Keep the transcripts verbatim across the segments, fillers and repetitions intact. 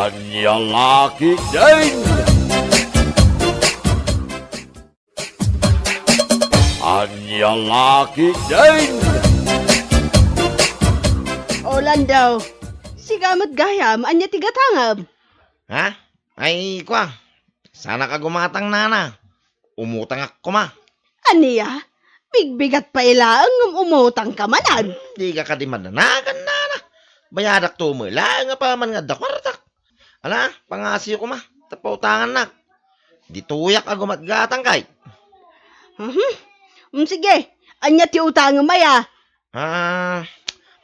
Ania la ketdin? Ania la ketdin? O, Lando, sika met gayam, ania ti gatangem? Ha? Ay, kua, saanak a gumatang, nana. Umutangak koma. Ania? Bigbigat pay laeng ngem umutangka manen? Dika kadi madanagan, nana. Bayadakto met laeng apaman nga adda kuartak. Ala, pangasiyo koma, ta pautangannak. Ditoyak a gumatgatang kay. Mhm. Mm, sige, ania ti utangem aya? Ah,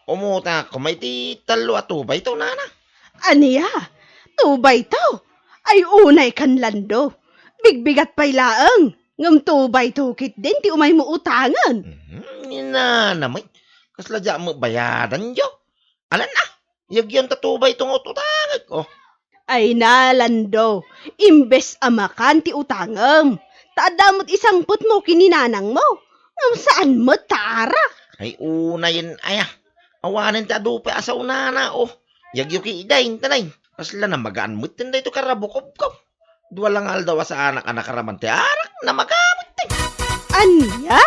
umutangak koma iti tallo a two by two, nana. Ania? Two by two? Ay, unay kan, Lando. Bigbigat pay laeng. Ngem two by two ketdin ti umaymo utangen. Mhm, ni nana met. Kasla diak met bayadanyo. Alan a, yagyan ta two by two nga ututangek, oh. Ay na, Lando, imbes a makan ti utangem, ta adda met isangpetmo ken ni nanangmo, ngem saan met ta arak. Ay, unayen aya. Awanen ti adu pay a saonana, oh. Yagyo ketdin, tanay. Kasla namagaan met daytoy karabukobkob. Dua la nga aldaw a saanak a nakaraman ti arak, namaga met ti. Ania?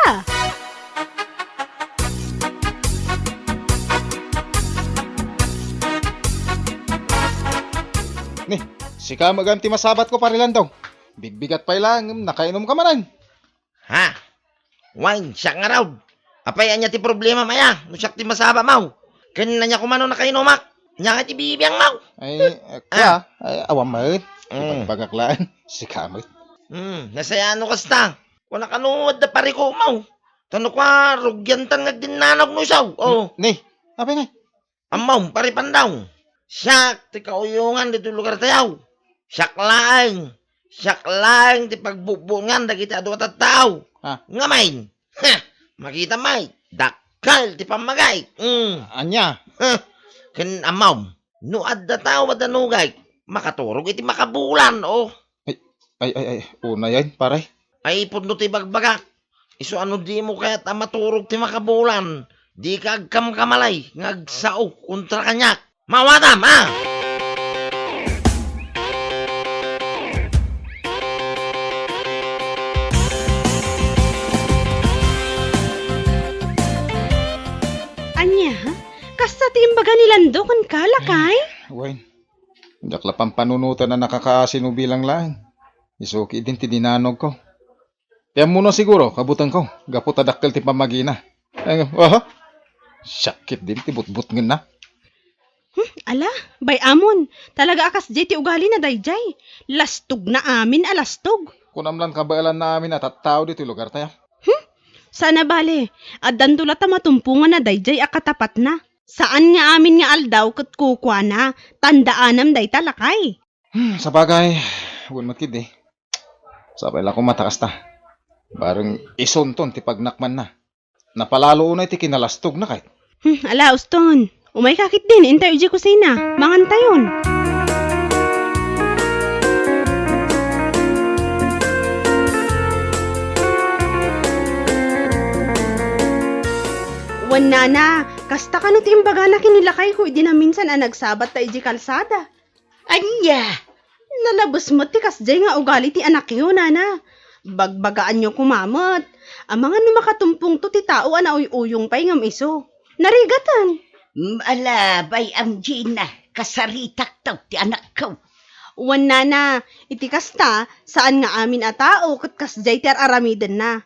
Ni, sika met gayam ti masabatko, Pare Lando. Bigbigat pay laeng, nakainomka manen. Ha? Wen, siak ngarud. Apay, ania ti problemam aya no siak ti masabatmo? Ken ania koma no nakainomak? Ania ngay ti bibiangmo? Ay, eh, Ah. Kua, ay, awan met. Mm. Ibagbagak laeng. Sika met. Hmm, nasayaat no kasta. Kunak no adda parikutmo. Ta no kua, rugiantan nga agdinnanag no isu. Oh. Ni, apay ngay? Ammom, Pare Pandaw, siak ti kauyongan ditoy lugartayo. Siak laeng, siak laeng ti pagbutbutngan dagiti adu a tattao. Ah. Ngamin, ha, makitam met, dakkel ti pammagik. Mm. Ania? Ha, ken ammom, no adda tao a danugek, makaturog iti makabulan, oh. Ay, ay, ay, ay, unayen, pare. Ay, pudno ti ibagbagak. Isu a no dimo kayat a maturog ti makabulan, dika agkamkamali nga agsao kontra kaniak. Maawatam, a! Ania? Kasta ti imbaga ni Lando kenka, lakay? Wen, diak la pampanunoten a nakakaasi no bilang laeng. Isu ketdin ti dinanogko. Ti ammonan siguro, kabutengko, gapu ta dakkel ti pammagina. Ay, aha? Siak ketdin ti butbutngenna. Hmm, ala, bay-amon, talaga a kasdiay ti ugalina daydiay. Lastogna amin a lastog. Kunam lan kabaelanna amin a tattao ditoy lugartayo. Hmm? Saan a bale, addanto latta matumponganna daydiay a katapatna. Saan nga amin nga aldaw ket kukuana, tandaanam dayta, lakay. Hmm, sabagay, wen met ketdi. Sapay la koma ta kasta. Bareng isunton ti pagnakmanna. Napalalo unay ti kinalastogna kay. Hmm, ala, uston. Umayka ketdin, intayo idiay kusina. Mangantayon. Wen, nana, kasta kano ti imbagana ken ni lakayko idi naminsan a nagsabatta idiay kalsada? Ania? Nalabes met ti kasdiay nga ugali ti anakyo, nana. Bagbagaanyo koma met. Amangan no makatumpongto ti tao a nauy-uyong pay ngem isu. Narigaten. Mm, ala, bay-am Gina, kasaritakto ti anakko. Wen, nana, iti kasta, saan nga amin a tao ket kasdiay ti ar-aramidenna.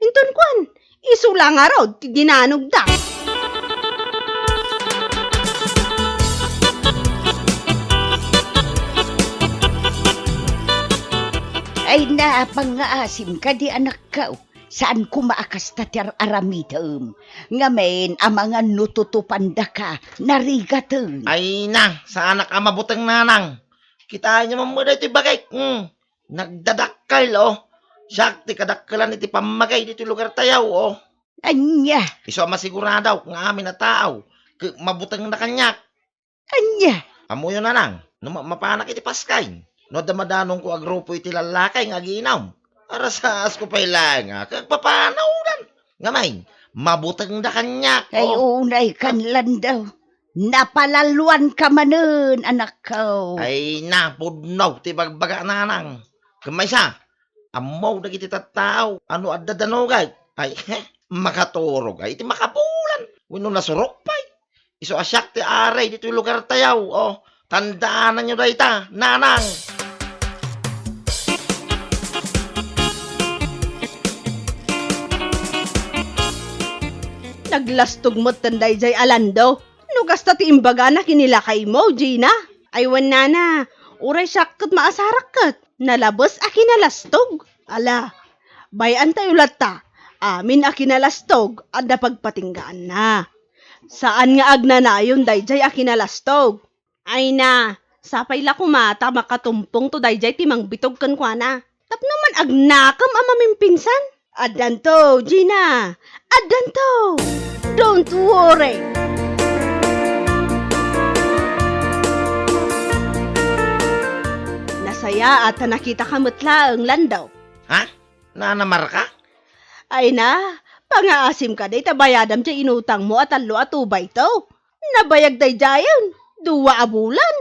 Inton kuan, isu la ngarud ti dinanogda. Ay, napan nga asim kadi, anakko. Saan koma a kasta ti ar-aramidem. Ngamin, amangan no tutupandaka, narigaten. Ay na, saanak a mabuteng, nanang. Kitaenyo man met daytoy bagik. Hmm. Nagdadakkel, oh. Siak ti kadakkelan iti pammagik ditoy lugartayo, oh. Ania? Isu a masiguradok nga amin a tao ket mabutengda kaniak. Ania? Ammoyo, nanang, no ma-, mapanak iti paskay, no adda madanongko a grupo iti lallaki nga agiinom, arasaasko pay laeng a ket agpapanawdan. Ngamin, mabutengda kaniak, oh. Ay, unay kan, Lando. Napalalluanka manen, anakko. Ay, napudno ti bagbaga, nanang. Ken maysa, ammo dagiti tattao a no adda danugay, ay, makaturog ay iti makabulan wenno nasurok pay. Isu a siak ti ari ditoy lugartayo. O, tandaananyo dayta, nanang. Naglastog metten daydiay a lando. No kasta ti imbagana ken ni lakaymo, Gina. Ay wen, nana, uray siak ket maasarak ket nalabes a kinalastog. Ala, bay-antayo latta, amin a kinalastog adda pagpatinggaanna. Saan nga agnanayon daydiay a kinalastog. Ay na, sapay la koma ta makatumpongto daydiay ti mangbitog kenkuana. Tapno man agnakem a mamimpinsan. Addanto, Gina! Addanto! Don't worry! Nasayaat ta nakitaka met laeng, Lando. Ha? Nana Marka? Ay na, pangaasim kadi ta bayadam ti inutangmo a tallo a tubayto. Nabayag daydiayen, dua a bulan.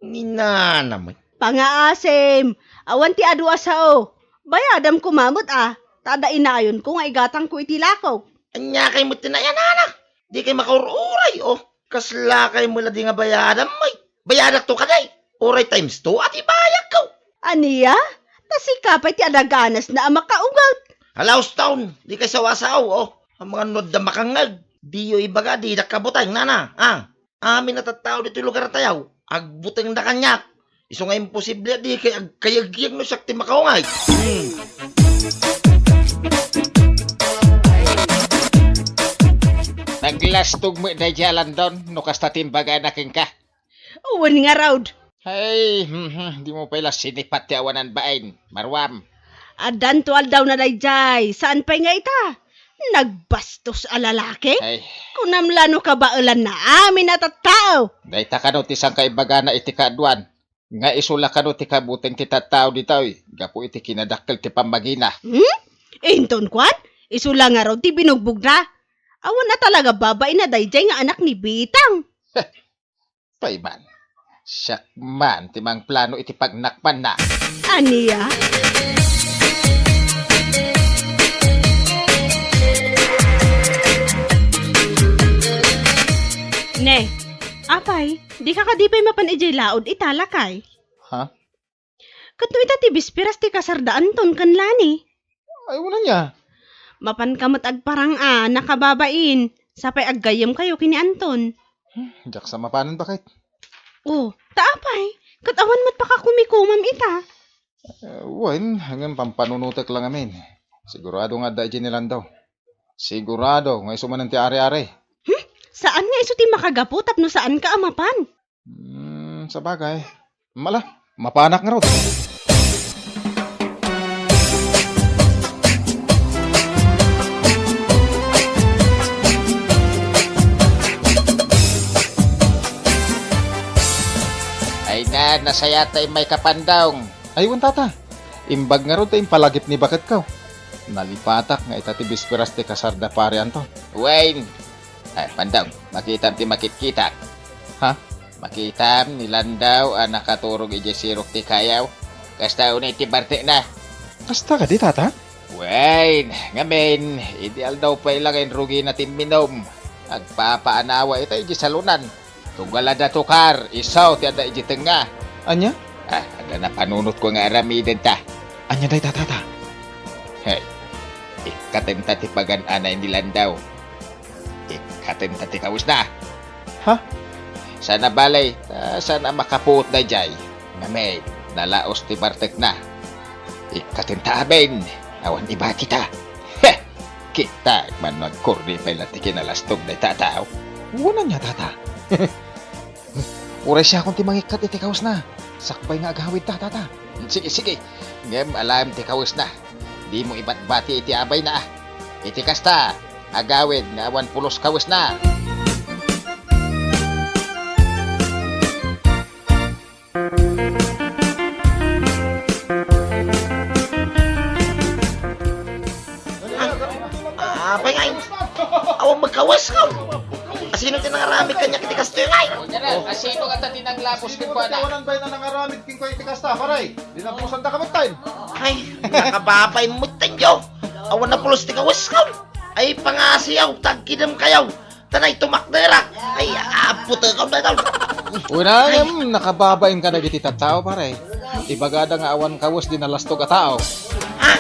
Ni nana met. Pangaasim, awan ti adu a sao. Bayadam koma met a, ta adda inayonko nga igatangko iti lako. Ania kay met ti nayanana? Dikay makaur-uray, o. Kasla kay met la di nga bayadam, ay. Bayadakto kadi. Uray times two a ti bayagko. Ania? Ta sika pay ti adda ganasna a makaugat. Hala, uston, dikay sao a sao, o. Amangan no adda makangngeg. Diyo ibaga, didak kabuteng, nana, a. Amin a tattao ditoy lugartayo, agbutengda kaniak. Isu nga imposible a dikay agkayagyag no siak ti makaungay. Hmm. Naglastog met daydiay a Landon no kasta ti imbagana kenka. Wen ngarud. Hey, hmm, hmm, dimo pay la sinipat ti awanan bain, Maruam. Addanto aldawna daydiay, saan pay nga ita? Nagbastos a lalaki? Ay. Kunam la no kabaelanna amin a tattao. Dayta kano ti sangkaibagana iti kaaduan, nga isu la kano ti kabuteng ti tattao ditoy, gapu iti kinadakkel ti pammagina. Hmm? Inton kuan, isu la ngarud ti binugbogna. Awan a talaga babaina daydiay nga anak ni Bitang. Pay man, siak man ti mangplano iti pagnakpanna. Ania? Ne, apay, dika kadi pay mapan idiay laod ita, lakay? Ha? Ket no ita ti bisperas ti kasar da Anton ken Lani? Ay, wen ania? Mapanka met agparang a nakababain, sapay aggayyemkayo ken ni Anton. Hmm, diak sa mapanen, baket. O, ta apay, ket awan met pakakumikomam ita. Eh, wen, ngem pampanunotek la ngamin. Sigurado nga adda idiay ni Landon. Sigurado nga isu manen ti ari-ari. Hmm? Saan nga isu ti makagapu tapno saanka a mapan? Hmm, sabagay. Mala, mapanak ngarud. Ay na, nasayat ta immay ka, Pandong. Ay, wen, tata. Imbag ngarud ta impalagip ni baketko. Nalipatak nga ita ti bisperas ti kasar da Pari Anton. Wen. Ay, Pandong, makitam ti makitkitak. Ha? Makitam ni Landau a nakaturog idiay sirok ti kayaw. Kasta unay ti bartekna. Kasta kadi, tata? Wen, ngamin, idi aldaw pay la nga inrugina ti imminum. Agpapaanawa ita idiay salonan. Tunggal adda tukar, isu ti adda idiay tengnga. Ania? Ah, adda napanunotko nga aramidenta. Ania dayta, tata? Hey, ikkatenta ti pagan-anay ni Landau. Ikkatenta ti kawesna. Ha? Saan a bale, ta saan a makapuot daydiay. Ngamin, nalaos ti bartekna. Ikkatenta amin, awan ibakita. Heh! Kita, man no agkurdi pay la ti kinalastog dayta a tao. Wen ania, tata? Uray siakon ti mangikkat iti kawesna. Sakbay nga agawidta, tata. Sige, sige. Ngem alaem ti kawesna. Dimo ibatbati iti abayna, a. Iti kasta, agawid nga awan pulos kawesna. Ah, apay ngay? Awan met kawes, no? Asino ti nangaramid kaniak iti kastoy, nga? Sino nga ta ti nanglabos kenkuana? Awanan bay na nangaramid kenkuana iti kasta, pare? Linabusan da ka metten. Ay, nakababain metten yo. Awan napulos ti kawesko. Ay, pangasiyaw, tagkidem kayaw. Tanay tumakderak. Ay, aputekam na itaw. Una, em, nakababain kadagiti tattao, pare. Ibagada nga awan kawes di nalastog a tao. Ha?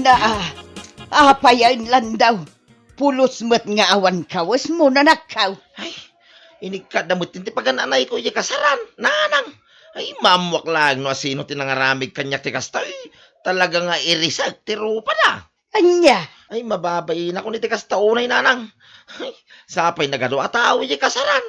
Naa, apay a inlandaw? Pulos met nga awan kawesmo, nanakkaw. Ay, inikkada met ti pagan-anayko idiay kasaran, nanang. Ay, maammoak laeng no asino ti nangaramid kaniak ti kasta, eh. Talaga nga irisek ti rupada. Ania? Ay, mababainak iti kasta unay, nanang. Ay, sapay nagadu a tao idiay kasaran.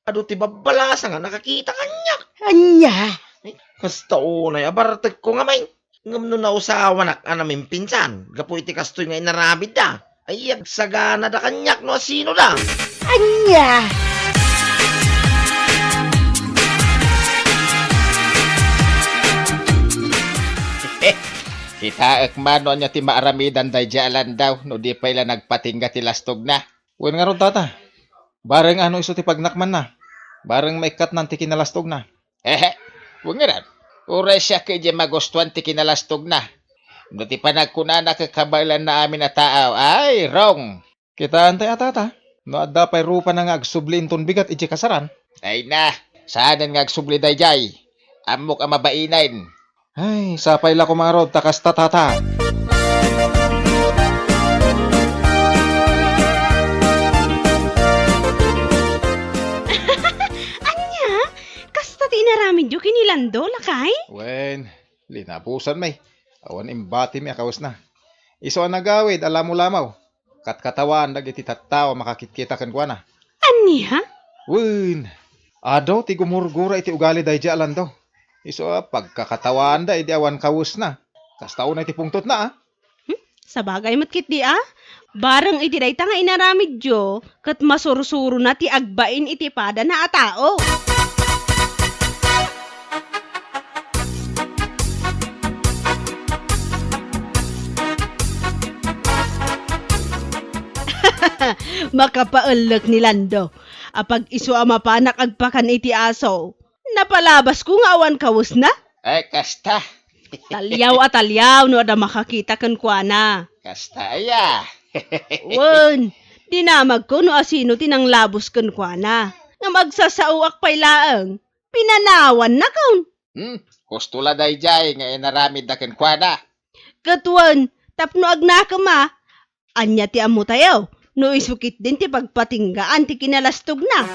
Adu ti babbalasa nga nakakita kaniak. Ania? Ay, kasta unay a bartekko ngamin. Ngem no nausawanak a namimpinsan gapu iti kastoy nga inaramidda, ay agsaganada kaniak no asinoda. Ania? Kitaek man no ania ti maaramidan daydiay a landaw no di pay la nagpatingga ti lastogna. Wen ngarud, tata, bareng no isu ti pagnakmanna, bareng maikkatnan ti kinalastogna. Ehe, wen ngarud, uray siak idiay magustuan ti kinalastogna. No ti panagkunana ket kabaelanna amin a tao, ay, wrong. Kitaentay a, tata, no adda pay rupana nga agsubli inton bigat idiay kasaran. Ay na, saanen nga agsubli daydiay. Ammok a mabainen. Ay, sapay la koma ngarud ta kasta, tata. Ania? Kasta ti inaramidyo ken ni Lando, lakay? Wen, linabusanmi. Awan imbatimi a kawesna. Isu a nagawid a lamolamo. Katkatawaan dagiti tattao a makakitkita kenkuana. Ania? Wen, adu ti gumurgura iti ugali daydiay a Lando. Isu a pagkakatawaanda idi awan kawesna. Kasta unay ti pungtotna, a. Hmm? Sabagay met ketdi, a. Bareng iti dayta nga inaramidyo, ket masursurona ti agbain iti padana a tao. Makapaellek ni Lando. Apag isu a mapanak agpakan iti aso, napalabasko nga awan kawesna? Ay, kasta. Taliaw a taliaw no adda makakita kenkuana. Kasta aya. Wen, dinamagko no asino ti nanglabos kenkuana. Ngem agsasaoak pay laeng, pinanawannakon. Hmm, husto la daydiay nga inaramidda kenkuana. Ket wen, tapno agnakem a, ania ti ammotayo no isu ketdin ti pagpatinggaan ti kinalastogna?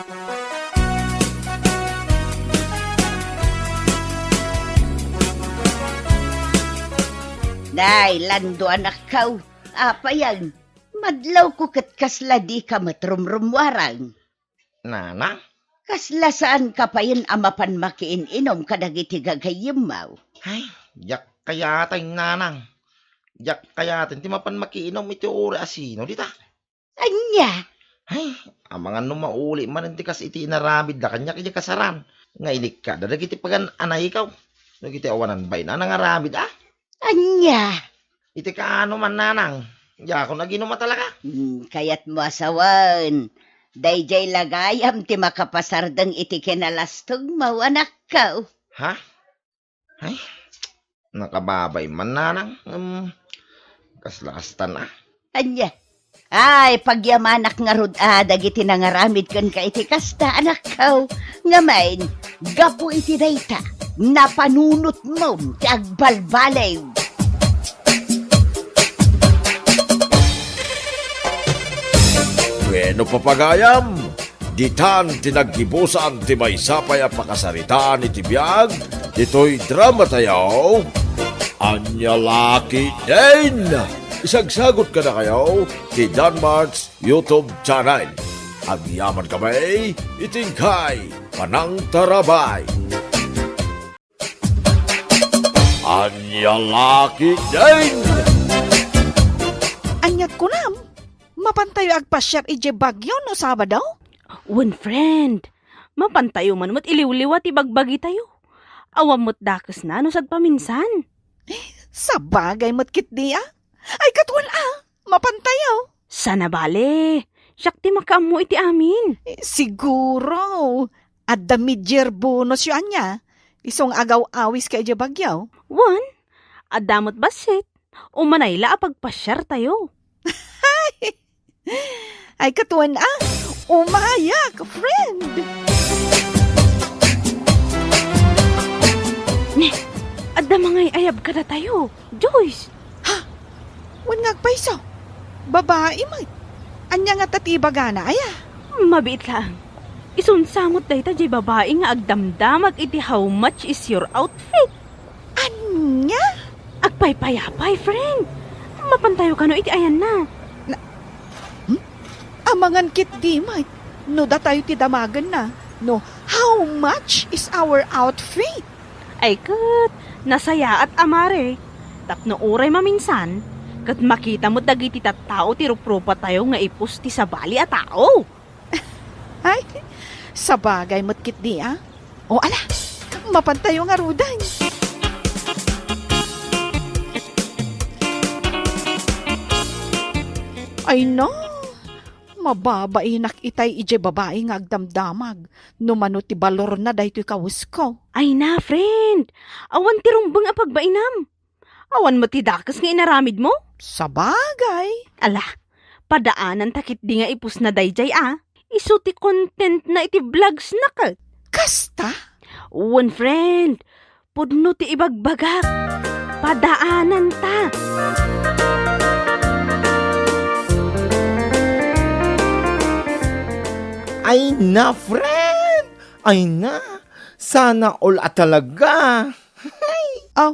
Nay, Lando, anakko, apayan, madlawko ket kasla dika met rumrummuarang. Nanang? Kasla saanka payen a mapan makiin-inom kadagiti gagayyemmo? Ay, diak kayaten, nanang. Diak kayaten ti mapan makiinom iti uray asino dita. Ania? Ay, amangan no mauli manen ti kas iti inaramidda kaniak iti kasaran nga inikkada dagiti pagan-anayko. Dagiti awanan bain a nangaramid, a? Ania? Iti kaano man, nanang, diakon aginum a talaga. Hmm, kayatmo a sawen, daydiay la gayam ti makapasardeng iti kinalastogmo, anakko. Ha? Ay, nakababain man, nanang. Em, kasla kastan a. Ania? Ay, pagyamanak ngarud a dagiti nangaramid kenka iti kasta, anakko. Ngamin, gapu iti dayta, napanunotmon ti agbalbaliw. Bueno, papagayam, ditan ti naggibusan ti maysa pay a pakasaritaan iti biag ditoy dramatayo, Ania La Ketdin! Isagsagut kadakayo ti Danmart's YouTube channel. Agyamankami iti inkay panangtarabay. Ania La Ketdin! Aniat kunam? Mapantayo agpasiar idiay Baguio no Sabado? Wen, friend. Mapantayo man met iliwliwa ti bagbagitayo. Awan met dakesna no sagpaminsan. Sabagay met ketdi a. Ay, ket wen a, mapantayo. Sana bale, siak ti makaammo iti amin. Eh, siguro, adda mid-year bonus yo ania. Isu nga agaw-awis ka idiay Baguio. Wen, adda met bassit. Umanay la a pagpasiartayo. Ay, ket wen a, umayak, friend. Ne, adda mangay-ayab kadatayo, Joyce. Ha? Wen nga agpayso. Babai met. Ania ngata ti ibagana, aya? Mabiit laeng. Isunsa met dayta diay babai nga agdamdamag iti "How much is your outfit?" Ania? Agpaypayapay, friend. Mapantayo kano iti ayanna. Na, hmm? Amangan ketdi met no datayo ti damagenna, no, "How much is our outfit?" Ay ket, nasayaat a mare. Tapno uray maminsan, ket makita met dagiti tattao ti ruprupatayo nga ipus ti sabali a tao. Ay, sabagay met ketdi a. O, ala, mapantayo ngaruden. Ay, no, mababainak itay idiay babai nga agdamdamag no mano ti balorna daytoy kawesko. Ay na, friend, awan ti rumbeng a pagbainam. Awan met ti dakes nga inaramidmo? Sabagay. Ala, padaananta ketdi nga ipusna daydiay a. Isu ti contentna iti vlogsna ket. Kasta? Wen, friend. Pudno ti ibagbagak. Padaananta. Ay na, friend! Ay na! Sana all a talaga! Aw,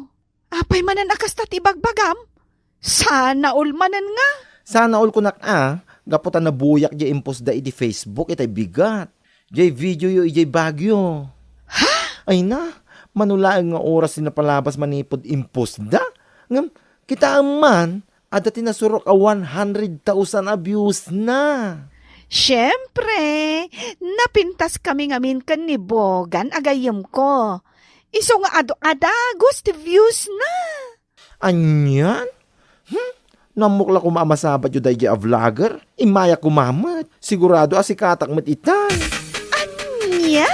apay manen a kasta ti ibagbagam? Sana all manen nga. Sana all kunak a, gapu ta nabuyak diay impostda iti Facebook itay bigat. Diay videoyo idiay Baguio. Ha? Ay na, mano laeng nga oras ti napalabas manipud impostda. Ngem, kitaem man, adda ti nasurok a one hundred thousand a viewsna. Siempre, napintaskami ngamin ken ni Bogan a gayyemko. Isu nga adu a dagus ti viewsna. Anian? Hmm? No ammok la koma a masabatyo daydiay a vlogger, immayak koma met. Sigurado a sikatak met itay. Ania?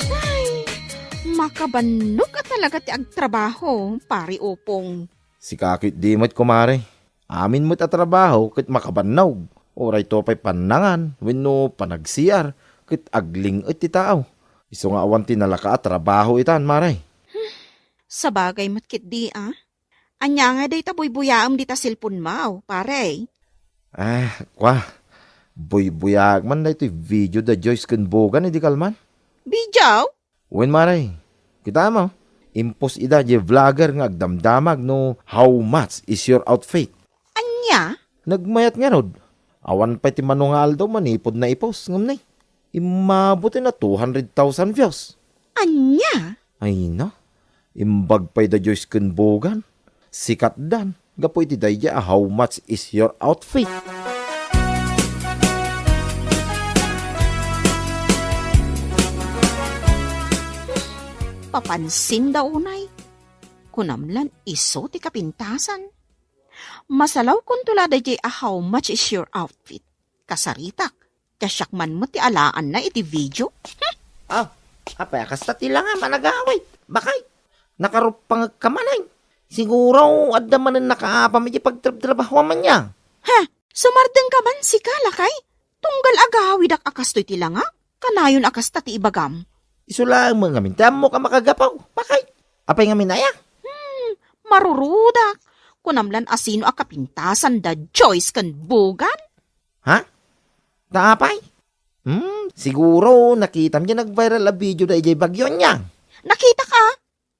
Ay, makabannog a talaga ti agtrabaho, Pari Opong. Sika ketdi met, kumare. Amin met a trabaho ket makabannog. Uray to pay pannangan wenno panagsiar ket agling-et ti tao. Isu nga awan ti nalaka a trabaho itan, mare. Sabagay met ketdi a. Ania nga dayta buybuyaem dita cellphone-mo, pare? Ah, kwa. Buybuyaek man daytoy video da Joyce ken Bogan idi kalman. Video? Wen, mare, kitaem, impost ida diay vlogger nga agdamdamag no "How much is your outfit?" Ania? Nagmayat ngarud. Awan pay ti mano nga aldaw manipud naipos, ngem nay, immabuten a two hundred thousand views. Ania? Ay na, imbag pay da Joyce ken Bogan. Sikatdan gapu iti daydiay a "How much is your outfit?" Papansinda unay. Kunam lan isu ti kapintasan. Masalawkonto la daydiay a "How much is your outfit?" Kasaritak. Ta siak man met ti alaanna iti video. Ah, apay a kasta ti langam a nagawid? Bakay, nakaruppangekka manen. Siguro, adda manen nakaapam iti pagtrabtrabahoam ania. Ha? Sumardengka man sika, lakay? Tunggal agawidak a kastoy ti langak? Kanayon a kasta ti ibagam. Isu laeng met ngamin ti ammok a makagapu. Bakay, apay ngamin aya? Hmm, marurudak. Kunam lan a sino a kapintasan da Joyce ken Bogan? Ha? Ta apay? Hmm, siguro nakitam diay nagviral a video da idiay Baguio ania. Nakitak a.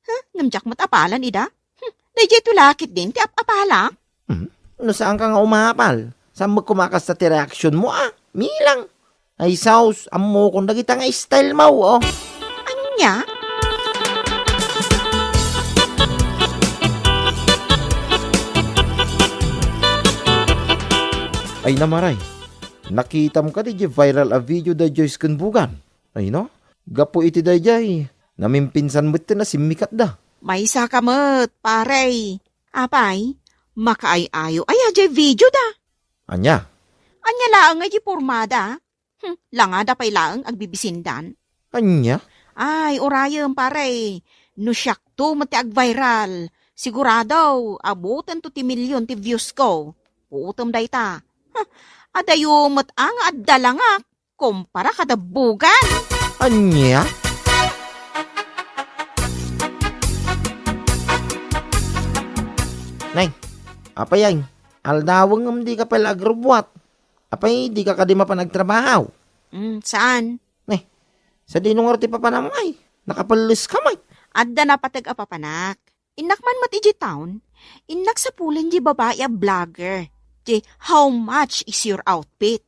Huh? Ngem diak met apalan ida. Hmm, daydiay to lakit din ti ap-apalak. Hmm, no saanka nga umapal, saan met koma kasta ti reaksyon mo a? Milang. Ay, saus, ammokon dagita nga style mo, oh. Ania? Ay, namaray. Nakitam kadi diay viral a video da Joyce ken Bogan? Ay, no? Gapu iti daydiay, namimpinsan metten a simmikatda. Maysa ka met, pare. Apay, makaay-ayo aya jay video da? Ania? Ania laeng nga di pormada? Hmm, langada pay laeng agbibisindan. Ania? Ay, urayem, pare. No siakto met ti agviral, sigurado, abutento ti million ti views ko. Puotem dayta. Huh, adayo met a nga adda langak. Kumpara kada bugan. Ania? Nay, apay ay, aldawen ngem dika pay la agrubbuat. Apay, dika kadi mapan agtrabaho? Mm, saan? Nay, sadino ngarud ti papanam ay? Nakapelles ka met. Adda napateg a papanak. Innak man met idiay town, innak sapulen di babai a vlogger, di "How much is your outfit?"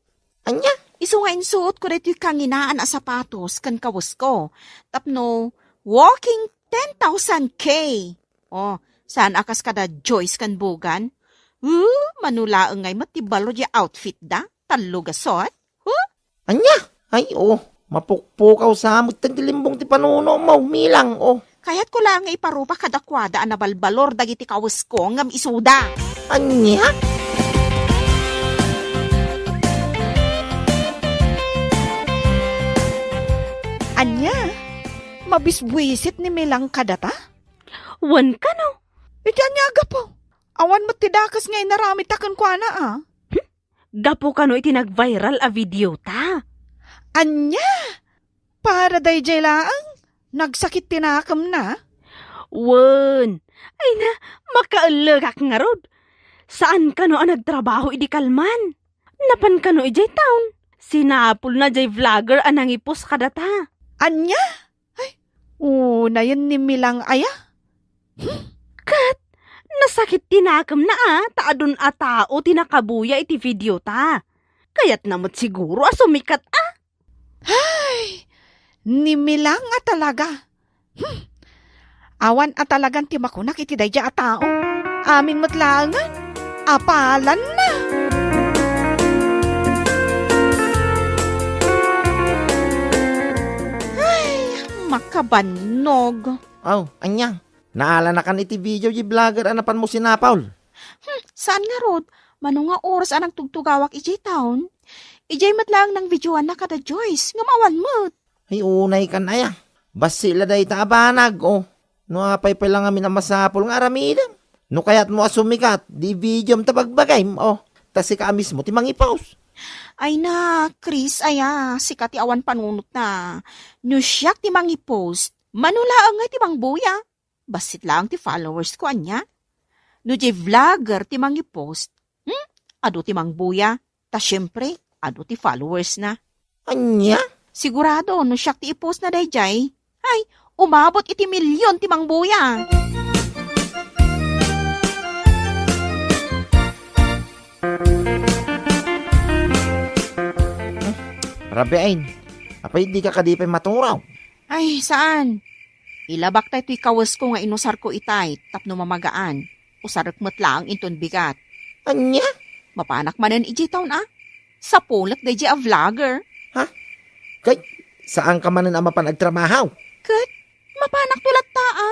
Ania? Isu nga insuot ko daytoy kanginaan a sapatos ken kawes ko. Tapno walking ten thousand K. Oh, saan a kas kada Joyce ken Bugan? Uh, mano laeng ngay met ti balor di outfit da? Tallo gasot? Huh? Ania? Ay, o, mapukpukaw sa met ti limbong ti panunomo, Milang, o. Kayatko laeng nga iparupa kadakuada a nabalbalor dagiti kawesko ngem isuda. Ania? Ania? Mabisbuisit ni Milang kadata? Wen kano? Iti ania a gapu? Awan met ti dakes nga inaramidta kenkuana, a? Gapu kano iti nag-viral a video ta? Ania? Para daydiay laeng, nagsakit ti nakemna? Wen. Ay na, makaellegak ngarud. Saan kano a nagtrabaho idi kalman? Napan kano idiay town? Sinapulna diay vlogger a nangipost kadata. Ania? Ay, unayen ni Milang aya? Hmm? Ket, nasakit ti nakemna a, ta adun a tao ti nakabuya iti video ta. Kayatna met siguro a sumikat a. Ay, ni Milang a talaga. Hmm. Awan a talagan ti makunak iti daydiay a tao. Amin met laengen, apalanna. Ay, makabannog. Aw, ania? Naalanakan iti video di vlogger a napanmo sinapul? Hmm, saan ngarud? Mano nga oras a nagtugtugawak idiay town? Idiay met laeng nangvideoanna kada Joyce, ngem awan met. Ay, unay kan aya. Bassit la dayta a banag, o. No apay pay la ngamin a masapul nga aramidem. No kayatmo a sumikat, di videom ta bagbagayem, o. Ta sika a mismo ti mangipost. Ay na, Chris, aya, sika ti awan panunotna. No siak ti mangipost, mano laeng ngay ti mangbuya? Bassit laeng ti followers ko, ania? No diay vlogger ti mangipost, hmm? Adu ti mangbuya, ta siempre, adu ti followers na. Ania? Sigurado, no siak ti ipost na daydiay, ay, umabot iti million ti mangbuya. Rabiin, apay di ka kadi pay maturaw? Ay, saan? Ilabak tay toy kawesko nga inusarko itay tapno mamagaan. Usarek met laeng inton bigat. Ania? Mapanak manen idiay town a. Sapulek daydiay a vlogger. Ha? Kay, saan ka manen a mapan agtrabaho? Ket, mapanak to latta a.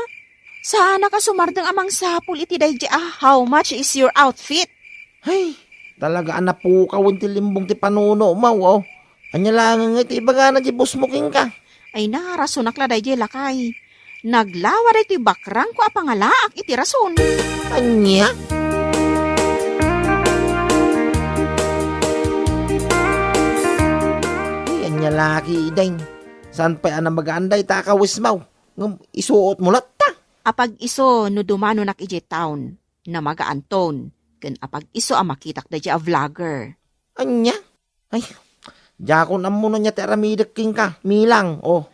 Saanak a sumardeng a mangsapul iti daydiay a "How much is your outfit?" Hay, talaga a napukawen ti limbong ti panunomo, o. Ania laengen nga iti ibagana ti boss mo kenka? Ay na, rasonak la daydiay, lakay. Naglawa daytoy bakrangko a pangalaak iti rason. Ania? Ay, ania laki, Ideng? Saan pay a namagaan dayta a kawesmo? Ngem isuotmo latta. Apag-isu no dumanonak idiay town, namagaanton, ken apag-isu a makitak daydiay a vlogger. Ania? Ay, diakon ammo no ania ti aramidek kenka, Milang, o.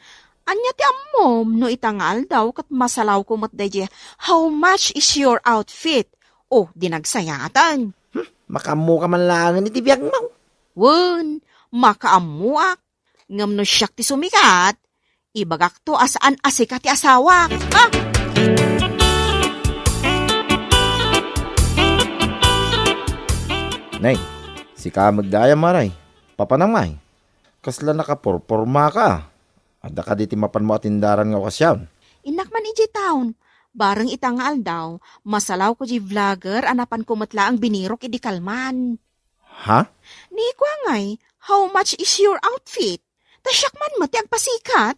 Ania ti ammom no ita nga aldaw ket masalawko met daydiay, "How much is your outfit?" O, di nagsayaten. Hmm, makaammoka man laengen iti biagmo. Wen, makaammoak. Ngem no siak ti sumikat, ibagakto a saan a sika ti asawak. Ah! Nay, sika met dayta, Maray. Papanam ngay? Kasla nakaporpormaka. Adda kadi ti mapanmo a tindaran nga okasyon? Innak man idiay town. Bareng ita nga aldaw, masalawko diay vlogger a napanko met laeng binirok idi kalman. Ha? Ni kua ngay, "How much is your outfit?" Ta siak man met ti agpasikat.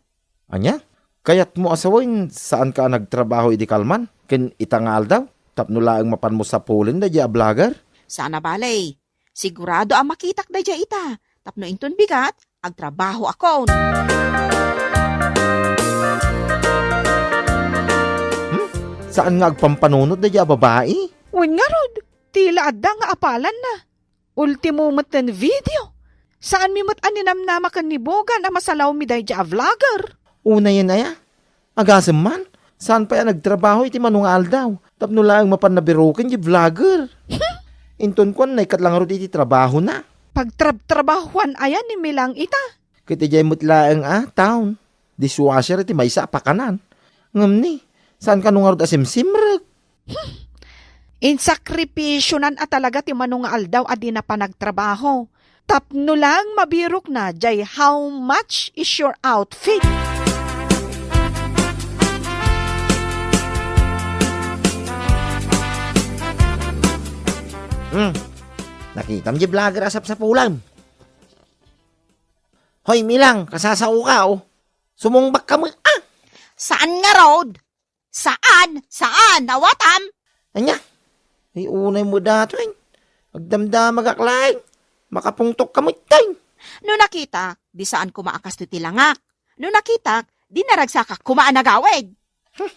Ania? Kayatmo a sawen, saanka a nagtrabaho idi kalman? Ken ita nga aldaw? Tapno laeng mapanmo sapulen daydiay a vlogger? Saan a bale. Sigurado a makitak daydiay ita. Tapno inton bigat, agtrabahoakon. Hmm? Saan nga agpampanunot daydiay a babai? Wen ngarud, tila adda nga apalanna. Ultimo met ten video. Saanmi met a ninamnama ken ni Bogan a masalawmi daydiay a vlogger. Unayen aya? Agasem man, saan pay a nagtrabaho iti mano nga aldaw tapno laeng mapan nabiroken diay vlogger. Inton kuan, naikkat la ngarud iti trabahona. Pagtrabtrabahoan aya ni Milang ita? Ket idiay met laeng a town, dishwasher iti maysa a pakanan. Ngem ni, saan kano ngarud a simsimrek? Insakripisionan a talaga ti mano nga aldaw a dina panagtrabaho. Tapno lang mabirokna diay "How much is your outfit?" Hmm. Nakitam diay vlogger a sapsapulem. Hoy, Milang, kasasaoka, oh. Sumungbakka met, ah! Saan ngarud? Saan? Saan? Awatam? Ania? Ay, unay met datoy. Agdamdamagak laeng. Makapungtokka met, tay. No nakitak, di saan koma a kastoy ti langak. No nakitak, di naragsakak koma a nagawid. Hmm.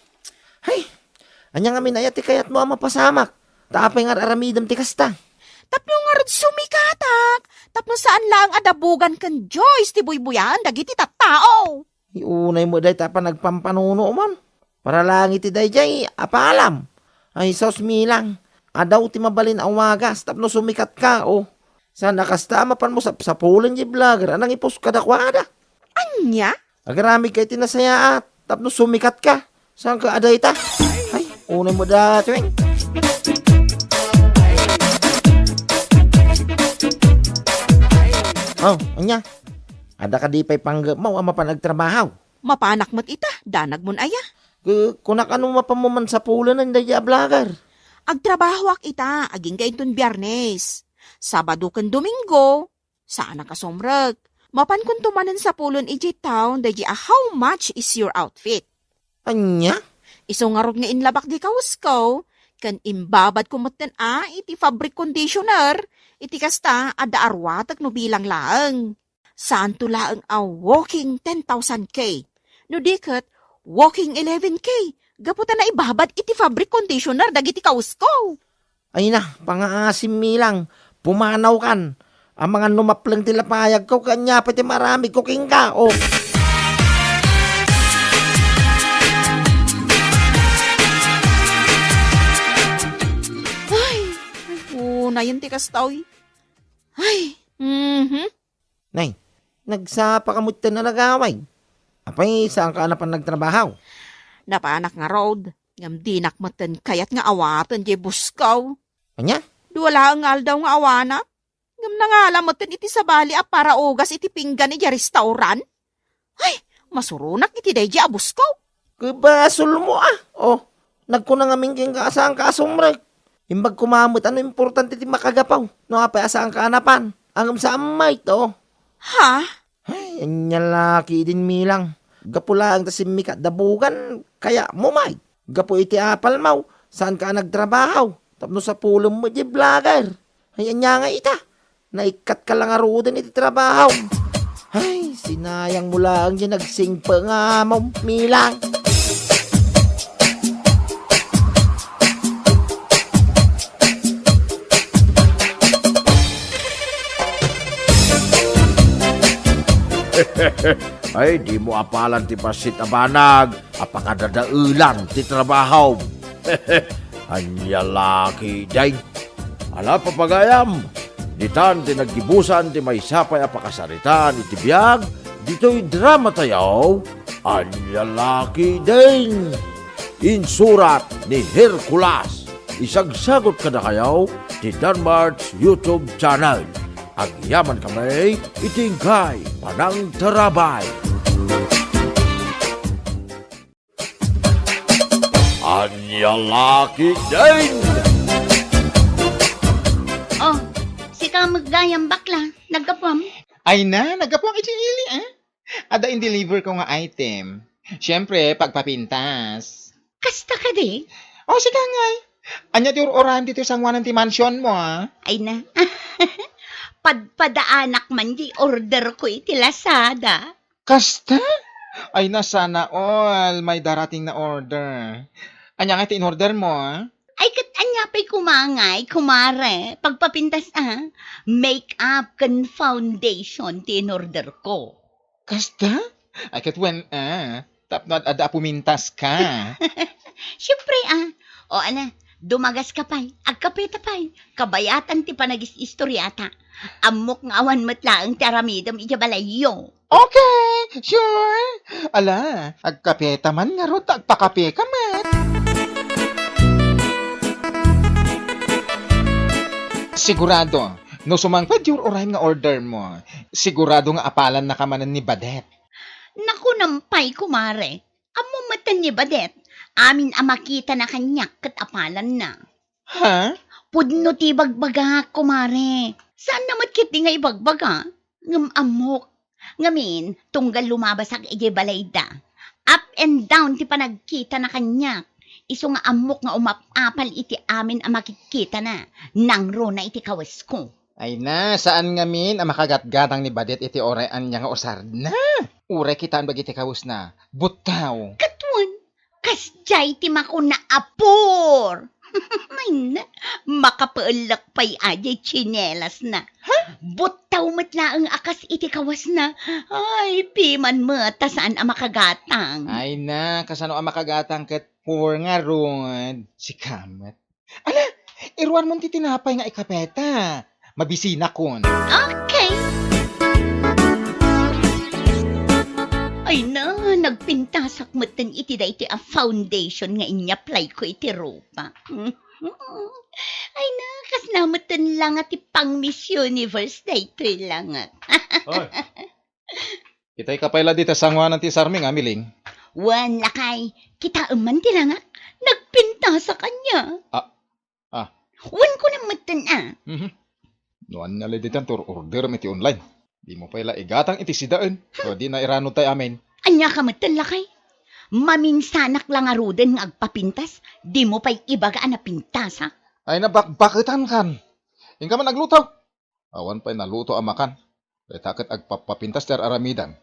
Hay, ania ngamin aya ti kayatmo a mapasamak? Ta apay nga ar-aramidem ti kasta? Tapno ngarud sumikatak, tapno saan laeng a dabugan ken Joyce ti buybuyaen dagiti tattao. Ay, unay met dayta a panagpampanunom. Para lang iti daydiay, apalam. Ay, sus, Milang, adaw ti mabalin a wagas tapno sumikatka, oh. Saan a kasta a mapanmo sapsapulen diay vlogger a nangipuska kadakuada? Ania? Agaramidka iti nasayaat tapno sumikatka. Saan ka a dayta? Ay, unay met datoy. Oh, ania? Adda kadi pay panggepmo a mapan agtrabaho? Mapanak met ita, danagmon aya? Ku-, kunak, ano mapanmo man sapulen daydiay a vlogger? Agtrabahoak ita, agingga inton Biyernes. Sabado ken Domingo, saanak a sumrek. Mapankonto manen sapulen idiay town daydiay a "How much is your outfit?" Ania? Isu ngarud nga inlabak di kawes ko, ken imbabadko metten a iti fabric conditioner, iti kasta, adda a ruatek no bilang laeng. Saanto laeng a walking ten thousand K. No di ket, walking eleven K. Gapu ta naibabad iti fabric conditioner dagiti kawes ko. Ay na, pangaasim, Milang. Pumanawkan. Amangan no mapleng ti lapayagko, ket ania pay ti maaramidko kenka, oh. Ay, ay, unayen ti kasta, oy. Ay, mhm. Nay, nagsapaka metten a nagawid. Apay, saanka a napan nagtrabaho? Napanak ngarud, ngem dinak metten kayat nga awaten diay busko. Ania? Dua laeng nga aldaw nga awanak. Ngem nangala metten iti sabali a paraugas iti pinggan idiay restaurant. Ay, masuronak iti daydiay a busko. Ket basolmo, ah. Oh, nagkuna ngamin kenka a saanka a sumrek. Imbag koma met a no importante ti makagapu, no apay a saanka a napan. Ngem saan met, oh. Ha? Ay, ania la ketdin, Milang. Gapu laeng ta simmikat da bugan, kayatmo met. Gapu iti apalmo, saanka a nagtrabaho. Tapno sapulen met diay vlogger. Ay, ania ngay ita? Naikkatka la ngaruden iti trabaho. Ay, sinayangmo laeng diay nagsingpet nga amom, Milang. Ay, dimo apalan ti bassit a banag a pangadadaelan ti trabaho. Ania la ketdin? Ala, papagayam, ditan ti naggibusan ti maysa pay a pakasaritaan iti biag ditoy dramatayo, Ania la ketdin? Insurat ni Hercules. Isagsagut kadakayo ti Danmart's YouTube channel. Agyamankami iti inkay panangtarabay. Ania la ketdin? Oh, sika met gayam, bakla. Naggapuam? Ay na, naggapuak iti ili, eh. Adda in-deliver ko nga item. Siyempre, pagpapintas. Kasta kadi? O, sika ngay. Ania ti ur-urayem ditoy sangoanan ti mansionmo, ah? Ay na. Padpadaanak man di order ko iti Lazada. Kasta? Ay na, sana all may darating na order. Ania nga ti in-order mo, ah? Ay, ket ania pay koma ngay, kumare? Pagpapintas, ah. Makeup ken foundation ti in-order ko. Kasta? Ay, ket wen, ah, tapno ad-adda a pumintas ka. Siyempre, ah. O, ala, dumagas ka pay, agkapeta pay. Kabayatan ti panagis-istoriata. Ammok nga awan met laeng ti aramidem idiay balayyo. Okay, sure. Ala, agkapeta man ngarud, agpakapeka met. Sigurado, no sumangpet ti ur-urayem nga order mo, sigurado nga apalannaka manen ni Badet. Nakunam pay, kumare. Ammom metten ni Badet. Amin a makitana kaniak ket apalanna. Ha? Pudno ti ibagbagak, kumare. Saanna met ketdi nga ibagbaga. Ngem ammok. Ngamin, tunggal lumabasak idiay balayda, up and down ti panagkitana kaniak. Isu nga ammok nga umap-apal iti amin a makitkitana. Nangruna iti kawesko. Ay na, saan ngamin a makagatgatang ni Badet iti uray ania nga usarna. Uray kitaem dagiti kawesna, buttaw. Ket wen, kasdiay ti makuna a poor. Ay na, makapaellek pay idiay tsinelasna. Ha? Buttaw met laeng a kas iti kawesna. Ay, piman met ta saan a makagatang. Ay na, kasano a makagatang ket poor ngarud? Sika met. Ala, iruanmon ti tinapay nga ikapeta. Mabisinakon. Okay. Ay na, nagpintasak metten iti daytoy a foundation nga inyaplayko iti rupa. Ay na, kasna metten la nga ti pang Miss Universe daytoy la nga. Oy. Kitayka pay la dita sangoanan ti sarmi nga amiling. Wen, lakay, kitaem man ti langak. Nagpintasak ania. Ah, ah. Wen, kunam metten a. Mhm. No ania la ditan ti ur-orderem iti online. Dimo pay la igatang iti sidaen. O di na iranud tay amin. Ania ka metten, lakay? Maminsanak la ngaruden nga agpapintas, dimo pay ibaga a napintasak. Ay, nabakbaketankan. Inka man agluto. Awan pay naluto a makan. Dayta ket agpappapintas ti ar-aramidem.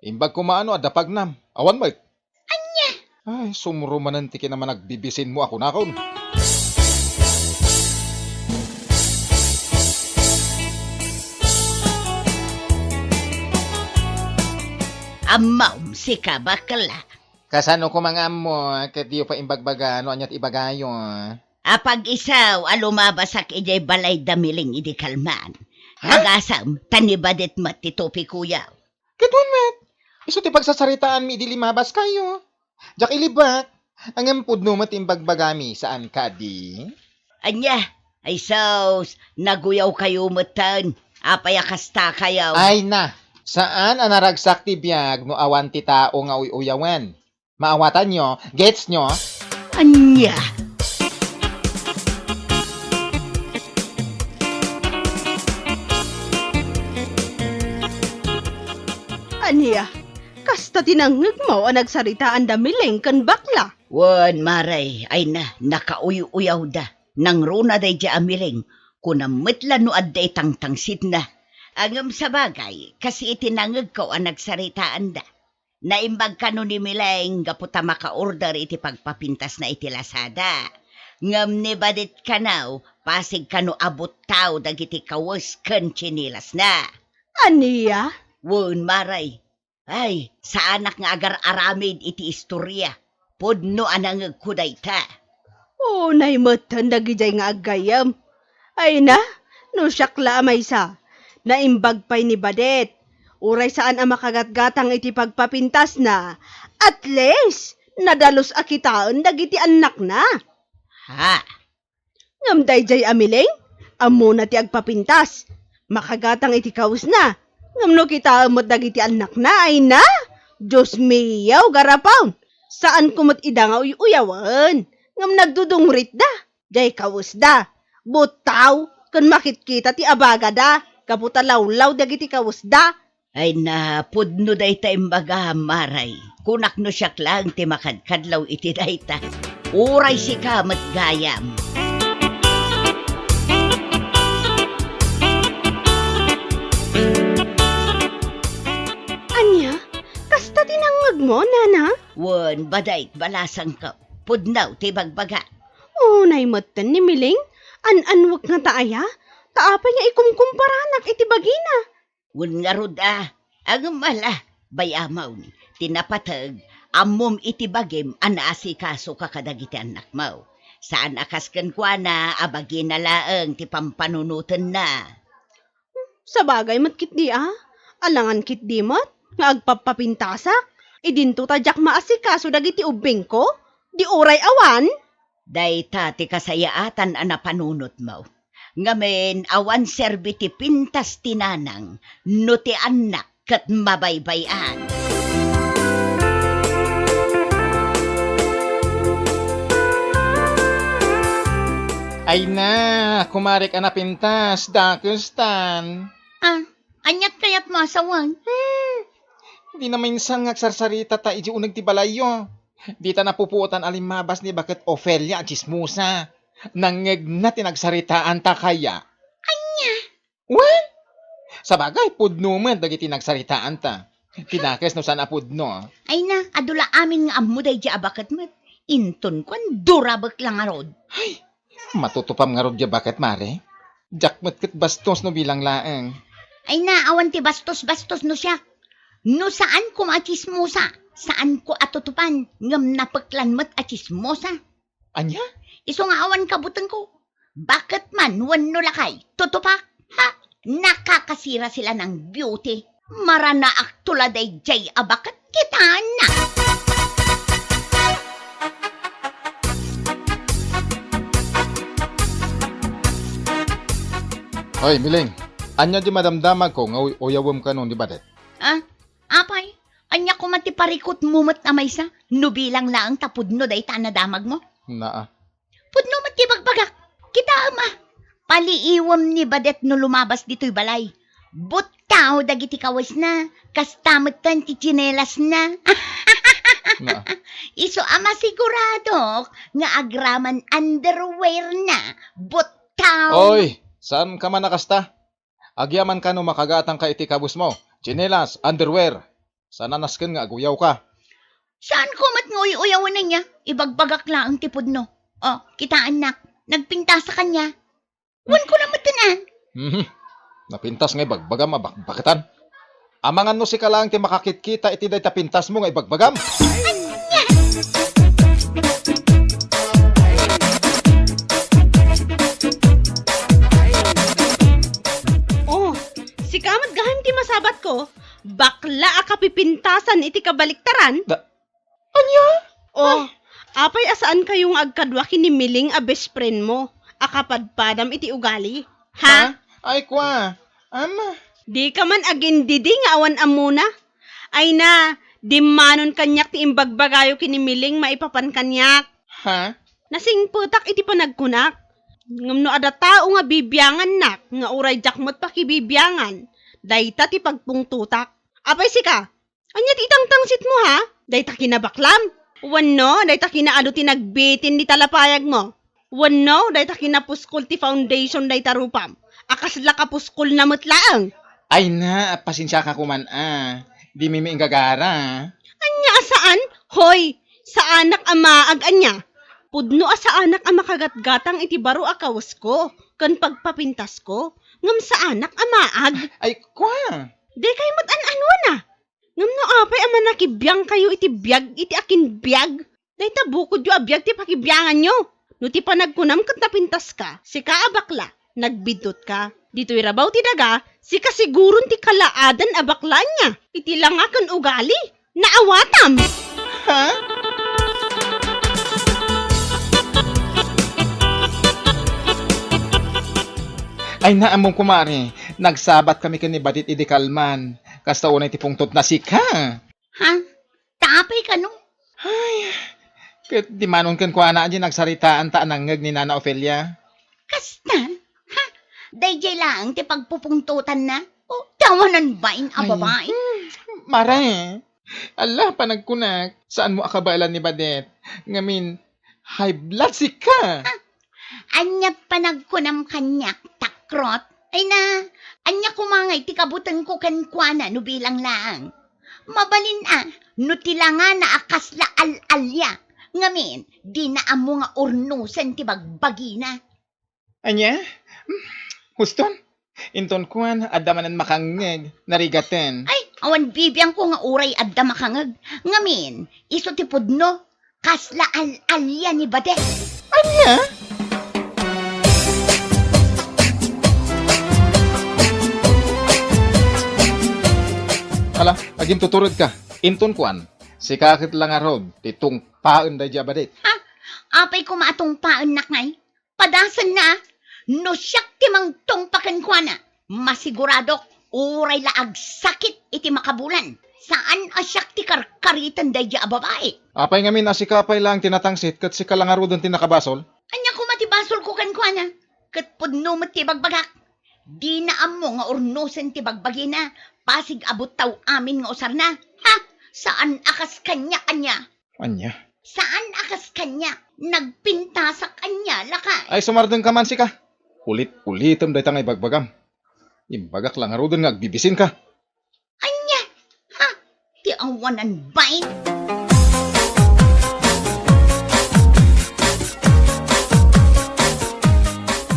Imbag koma no adda pagnam. Awan met. Ania? Ay, sumro manen ti kinamanagbibisinmo a kunakon. Ammom, sika, bakla. Kasano koma nga ammo, ket diyo pay imbagbaga no ania ti ibagayo? Apag-isu a lumabasak idiay balay da Miling idi kalman. Ha? Agasem, ta ni Badet met ti tupikoyo. Ket wen met, isu ti pagsasaritaanmi idi limabaskayo. Diak ilibbak, ngem pudno met ti imbagbagami, saan kadi? Ania? Ay sus, naguyawkayo metten. Apay a kastakayo? Ay na, saan a naragsak ti biag no awan ti tao nga uy-uyawen. Maawatanyo? Getsnyo? Ania? Ania? Kasta ti nangngegmo a nagsaritaan da Miling ken bakla? Wen, mare, ay na, nakauy-uyawda. Nangruna daydiay a Miling, kunam met la no adda itangtangsitna. Ngem sabagay, kas iti nangngegko a nagsaritaanda. Naimbag kano ni Miling gapu ta maka-order iti pagpapintasna iti Lazada. Ngem ni Badet kano, pasig kano a buttaw dagiti kawes ken tsinelasna. Ania? Wen, mare. Ay, saanak nga agar-aramid iti istoria. Pudno a nangngegko dayta. Unay metten dagidiay nga aggayyem. Ay na, no siak la a maysa, naimbag pay ni Badet. Uray saan a makagatgatang iti pagpapintasna, at least, nadalus a kitaen dagiti annakna. Ha? Ngem daydiay a Miling, ammona ti agpapintas. Makagatang iti kawesna. Ngem no kitaem met dagiti annakna, ay na? Dios mio, garapon! Saanko met ida nga uy-uyawen, ngem nagdudungritda. Jay kawesda. Buttaw, ken makitkita ti abagada, gapu ta lawlaw dagiti kawesda. Ay na, pudno dayta imbagam, Maray. Kunak no siak laeng ti makadkadlaw iti dayta. Uray sika met gayam. Ania? Kasta ti nangngegmo, nana? Wen, badait balasangko. Pudno ti bagbaga. Unay metten ni Miling, an-anwek ngata aya? Ta apay nga ikumkumparanak iti bagina? Wen ngarud a, ngem ala, bay-amon, ti napateg, ammom iti bagim a naasikasoka kadagiti annakmo. Saan a kas kenkuana a bagina laeng ti pampanunotenna. Sabagay met ketdi a, alangan ketdi met nga agpappapintasak. Idinto ta diak maasikaso dagiti ubbingko, di uray awan. Dayta ti kasayaatan a napanunotmo. Ngamin, awan serbi ti pintas ti nanang no ti annak ket mabaybay-an. Ay na, kumarek a napintas, dakestan. Ah, aniat kayatmo a sawen? Hmm, di na mainsan nga agsarsarita ta idi uneg ti balayyo. Dita napupuotan a limmabas ni Baket Ofelia a tsismosa. Nangngegna ti nagsaritaanta kaya. Ania? Wen? Sabagay, pudno met dagiti nagsaritaanta. Ti dakes no saan a pudno. Ay na, adu la amin nga ammo daydi a baket met. Inton kuan, durabek la ngarud. Ay, matutupam ngarud diay baket, Mare? Diak met ket bastos no bilang laeng. Ay na, awan ti bastos-bastos no siak. No saan koma a tsismosa, saanko a tutupan, ngem napeklan met a tsismosa. Ania? Isu nga awan kabutengko. Baket man wenno lakay, tutupak? Ha? Nakakasira sila ng beauty. Maranaakto la daydiay a baket, kitaennak. Oy, Miling, ania di madamdamagko nga uy-uyawem kano ni Badet? Ah, apay, ania koma ti parikutmo met a maysa? No bilang laeng ta pudno dayta a nadamagmo? Naa. Pudno met ti bagbagak. Kitaem a. Paliiwem ni Badet no lumabas ditoy balay. Buttaw dagiti kawesna, kasta metten ti tsinelasna. Na. Isu a masiguradok nga agraman underwear na. Buttaw. Oy, saan ka man a kasta? Agyaman ka no makagatangka iti kabusmo, tsinelas, underwear. Saan a nasken nga aguyawka. Saanko met nga uy-uyawen ania, ibagbagak laeng ti pudno. O, kitaennak, nagpintasak ania. Wen ko la metten a. Mhm. Napintas nga ibagbagam a bakbaketan. Amangan no sika laeng ti makakitkita iti dayta pintasmo nga ibagbagam. O, sika met gayam ti masabatko, bakla a kapipintasan iti kabaliktaran. Da-, ania? O, apay a saankayo nga agkadua ken ni Miling a best friend mo a kapadpadam iti ugali? Ha? Ha? Ay, kua. Ama. Dika man agindidi nga awan ammona. Ay na, dimmanon kaniak ti imbagbagayo ken ni Miling maipapan kaniak. Ha? Nasingpetak iti panagkunak. Ngem no adda tao nga bibiangannak nga uray diak met pakibibiangan, dayta ti pagpungtotak. Apay sika, ania ti itangtangsitmo, ha? Dayta kinabaklam? Wenno, dayta kinaadu ti nagbitin ti talapayagmo? Wenno, dayta kinapuskol ti foundation dayta rupam? A kasla kapuskol na met laeng? Ay na, pasensiaka koman a. Di mi inggagara. Ania a saan? Hoy, saanak a maag ania? Pudno a saanak a makagatgatang iti baro a kawesko ken pagpapintasko, ngem saanak a maag. Ay, kua. Dikay met an-anuan a. Ngem no apay a manakibiangkayo iti biag iti akinbiag, dayta bukodyo a biag ti pakibianganyo. No ti panagkunam ket napintaska, sika a bakla, nagbiddutka. Ditoy rabaw ti daga, sika siguron ti kalaadan a bakla ania. Iti langa ken ugali, naawatam. Ha? Ay, naammom, kumare. Nagsabat kami ken ni Badit idi kalman. Kasta unay ti pungtotna sika. Ha? Ta apay kano? Ay, ket di manon kenkuana a di nagsaritaanta a nangngeg ni Nana Ofelia? Kasta? Ha? Daydiay laeng ti pagpupungtotanna? O, ti awanan bain a Ay. babai? Hmm, Mare, ala, panagkunak, saanmo a kabaelan ni Badet. Ngamin, high blood sika. Ha? Ania panagkunam kaniak, takrot? Ay na, ania koma ngay ti kabutenko kenkuana no bilang laeng? Mabalin a, no ti langana a kasla al-alia, ngamin, dina ammo nga urnosen ti bagbagina. Ania? Hmm, huston? Inton kuan, adda manen makangngeg, narigaten. Ay, awan bibiangko nga uray adda makangngeg. Ngamin, isu ti pudno, kasla al-alia ni Badet. Ania? Ala, agimtuturedka. Inton kuan, sika ket la ngarud ti tungpaen daydi a Badet. Ha? Apay koma a tungpaennak ngay? Padasenna, no siak ti mangtungpa kenkuana, masiguradok, uray la agsakit iti makabulan. Saan a siak ti karkariten daydi a babai. Apay ngamin a sika pay laeng ti natangsit ket sika la ngaruden ti nakabasol? Ania koma ti basolko kenkuana? Ket pudno met ti ibagbagak. Dina ammo nga urnosen ti bagbagina, pasig a buttaw amin nga usarna. Ha? Saan a kas kaniak ania? Ania? Saan a kas kaniak? Nagpintasak ania, lakay? Ay, sumardengka man sika. Ulit-ulitem dayta nga ibagbagam. Imbagak la ngaruden nga agbibisinka. Ania? Ha? Ti awanan bain?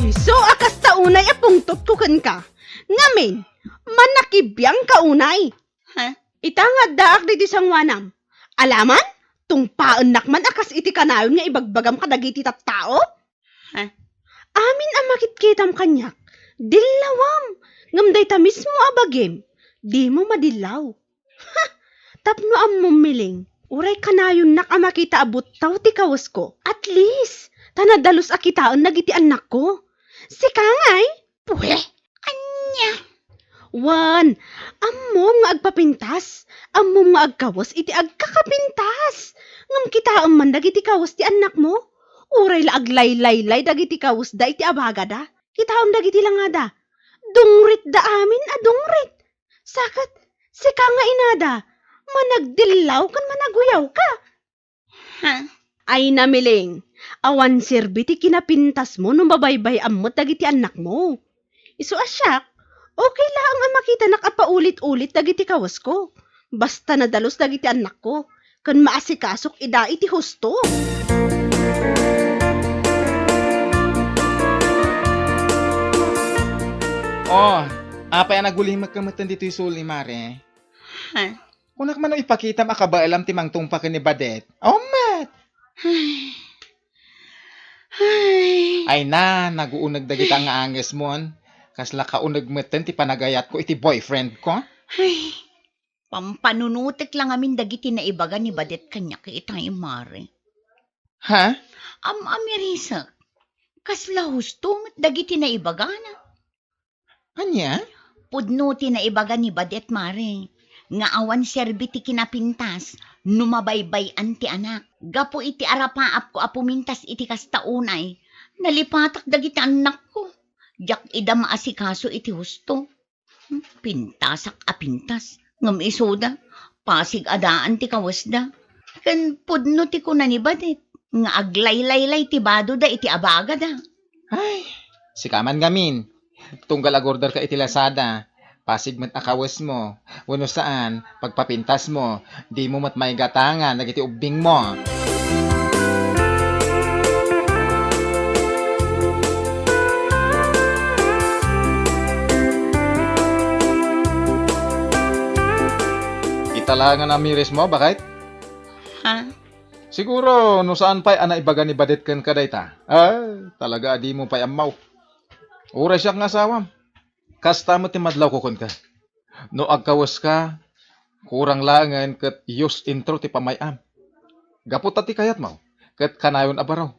Isu a kasta unay a pungtotko kenka. Ngamin, manakibiangka unay. Ha? Ita nga addaak ditoy sangoanam. Alaman, tungpaennak man a kas iti kanayon nga ibagbagam kadagiti tattao? Ha? Amin a makitkitam kaniak, dillawam, ngem dayta mismo a bagim, dimo madillaw. Ha! Tapno ammom, Miling, uray kanayonnak a makita a buttaw ti kawesko. At least, ta nadalus a kitaen dagiti annakko. Sika ngay? Pue! Ania? Wen, ammom nga agpapintas, ammom nga agkawes iti agkakapintas. Ngem kitaem man dagiti kawes ti annakmo. Uray la aglaylaylay dagiti kawesda iti abagada. Kitaem dagiti langada. Dungritda amin a dungrit. Saket, sika nga inada, managdillaw ken managuyawka. Ha? Ay, Miling, awan serbi ti kinapintasmo no mabaybay-am met dagiti annakmo. Isu a siak, okay laeng a makitanak a paulit-ulit dagiti kawesko. Basta nadalus dagiti annakko, ken maasikasok ida iti husto. Oh, apay a nagulimekka metten ditoy suli, Mare? Ha? Kunak man no ipakitam a kabaelam ti mangtungpa ken ni Badet. Awan met! Ay. Ay. Ay na, naguuneg dagita nga angesmon. Kasla kauneg metten ti panagayatko iti boyfriendko. Ay. Pampanunotek la ngamin dagiti naibaga ni Badet kaniak itay, Mare. Ha? Am-amirisek. Kasla husto met dagiti naibagana. Ania? Pudno ti naibaga ni Badet, Mare, nga awan serbi ti kinapintas no mabaybay-an ti anak. Gapu iti arapaapko a pumintas iti kasta unay, nalipatak dagiti annakko. Diak ida maasikaso iti husto. Hmm, pintasak a pintas. Ngem isuda, pasig a daan ti kawesda. Ken pudno ti kuna ni Badet nga aglaylaylay ti badoda iti abagada. Ay, sika man ngamin. Tunggal agorderka iti Lazada, pasig met a kawesmo. Wenno saan, pagpapintasmo, dimo met maigatangan dagiti ubbingmo. Ita la nga namirismo, baket? Ha? Siguro, no saan pay a naibaga ni Badet kenka dayta. Ah, talaga a dimo pay ammo. Uray siak nga asawam. Kasta met ti madlawko kenka. No agkaweska, kurang laengen ket use intro ti pamay-am. Gapu ta ti kayatmo, ket kanayon a baro.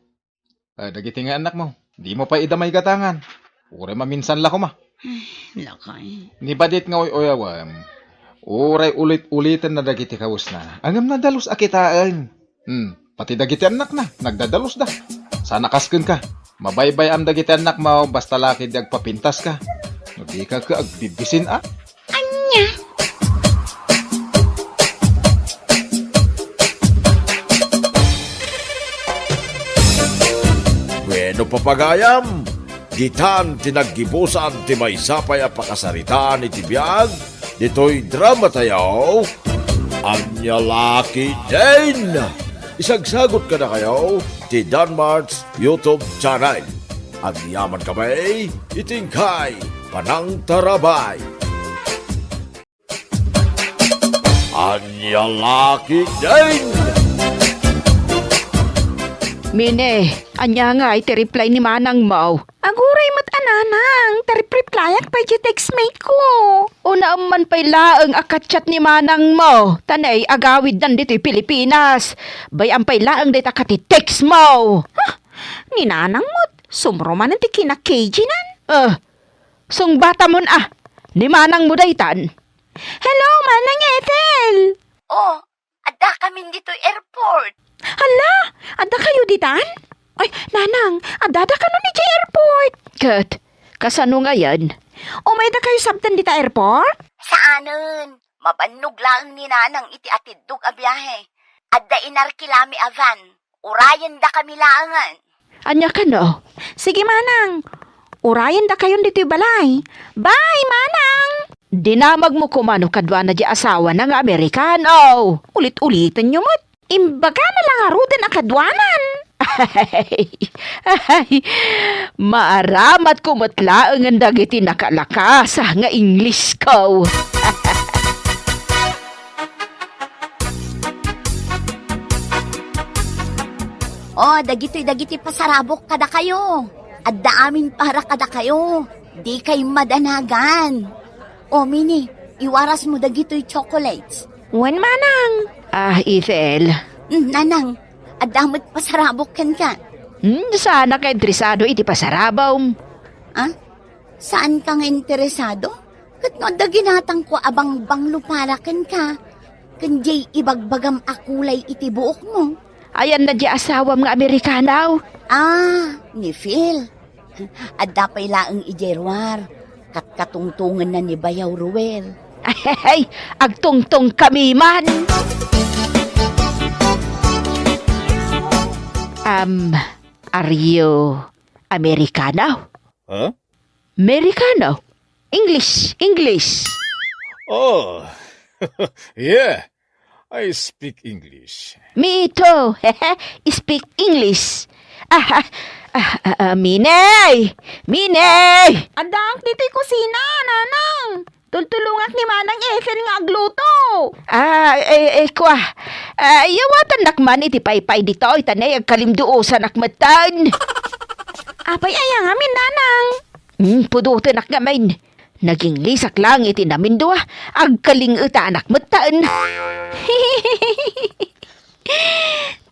Ah, dagiti nga annakmo, dimo pay ida maigatangan. Uray maminsan la koma. Ay, lakay. Ni Badet nga uy-uyawem, uray ulit-ulitenna dagiti kawesna. Ngem nadalus a kitaen. Hmm, pati dagiti annakna, nagdadalusda. Sana kas kenka. Mabaybay-am dagiti annakmo, basta la ketdi agpapintaska. No dika ket agbibisin a. Ania? Bueno, papagayam, ditan ti naggibusan ti maysa pay a pakasaritaan iti biag ditoy dramatayo, Ania La Ketdin! Isagsagut kadakayo ti Danmart's YouTube channel. Agyamankami iti inkay panangtarabay. Ania La Ketdin! Mine, ania ngay ti reply ni manangmo? Aguray met a nanang, ta rep-replyak pay ti textmate ko. Unaem man pay laeng a ka-chat ni manangmo, ta nay agawiddan ditoy Pilipinas. Bay-am pay laeng dayta ket ti textmo. Huh? Ni nanang met, sumro manen ti kina-K G nan. Eh, sungbatamon a, ni manangmo daytan. Hello, Manang Ethel! Oh, addakamin ditoy airport. Hala, addakayo ditan? Ay, nanang, addada kanon idiay airport. Ket, kasano ngayen? Umaydakayo sabten dita airport? Saanen. Mabannog laeng ni nanang iti atiddog a biahe. Adda inarkilami a van. Urayendakami laengen. Ania kano? Sige, manang. Urayendakayon ditoy balay. Bye, manang! Dinamagmo koma no kaduana diay asawana nga Amerikano. Ulit-ulitenyo met. Imbagana la ngaruden a kaduanan. Ay, ay, maaramatko met laengen dagiti nakalakasa nga Englishko. Oh, dagitoy dagiti pasarabok kadakayo. Adda amin para kadakayo. Dikay madanagan. Oh, Mini, iwarasmo dagitoy chocolates. Wen, manang. Ah, Ethel. Mm, nanang, adda met pasarabok kenka. Hmm, saanak a interesado iti pasarabawm. Ah? Saanka nga interesado? Ket no adda ginatangko a bangbanglo para kenka, ken diay ibagbagam a kulay iti buokmo. Ayanna diay asawam nga Amerikano? Ah, ni Phil. Adda pay laeng idiay ruar. Katkatungtongenna ni Bayaw Ruel. Ay, agtungtongkami man. Um, are you Americano? Huh? Americano? English, English. Oh, yeah. I speak English. Me too. Speak English. Ah, ah, ah, ah, ah, Minay! Minay! Addaak ditoy kusina, nanang. Tultulongak ni Manang Ethel nga agluto. Ah, eh, eh, kua. Ah, yawatannak man iti paypay ditoy, ta nay agkalimduosanak metten. Apay aya ngamin, nanang? Hmm, pudotenak ngamin. Naginglesak lang iti namindua, agkalingetanak metten.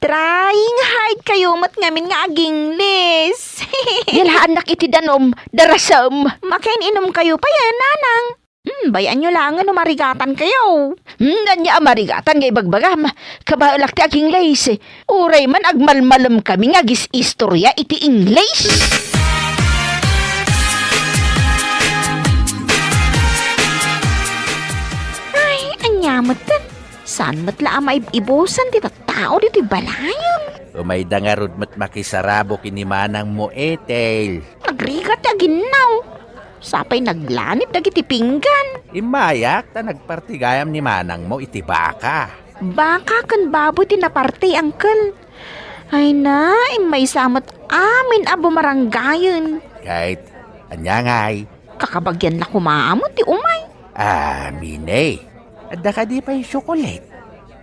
Trying hard kayo met ngamin nga agingles. Yalaannak iti danum, darasem. Makin-inum kayo pay, eh, nanang. Hmm, bay-anyo laengen no marigatan kayo. Hmm, ania a marigatan nga ibagbagam? Kabaelak ti agingles. Uray man agmalmalem kami nga agis-istorya iti English. Ay, ania met ket? Saan met la a maib-ibusan ti tattao ditoy balayen? Umayda ngarud met makisarabok ken ni manangmo, Ethel. Nagrigat ti aginnaw. Sapay naglanip dagiti pinggan. Immayak ta nagparti gayam ni manangmo iti baka. Baka ken baboy ti naparti, uncle. Ay na, immaysa met amin a bumarangayen. Ket, ania ngay? Kakabagian la koma met ti umay. Ah, Mine, adda kadi pay tsokolet?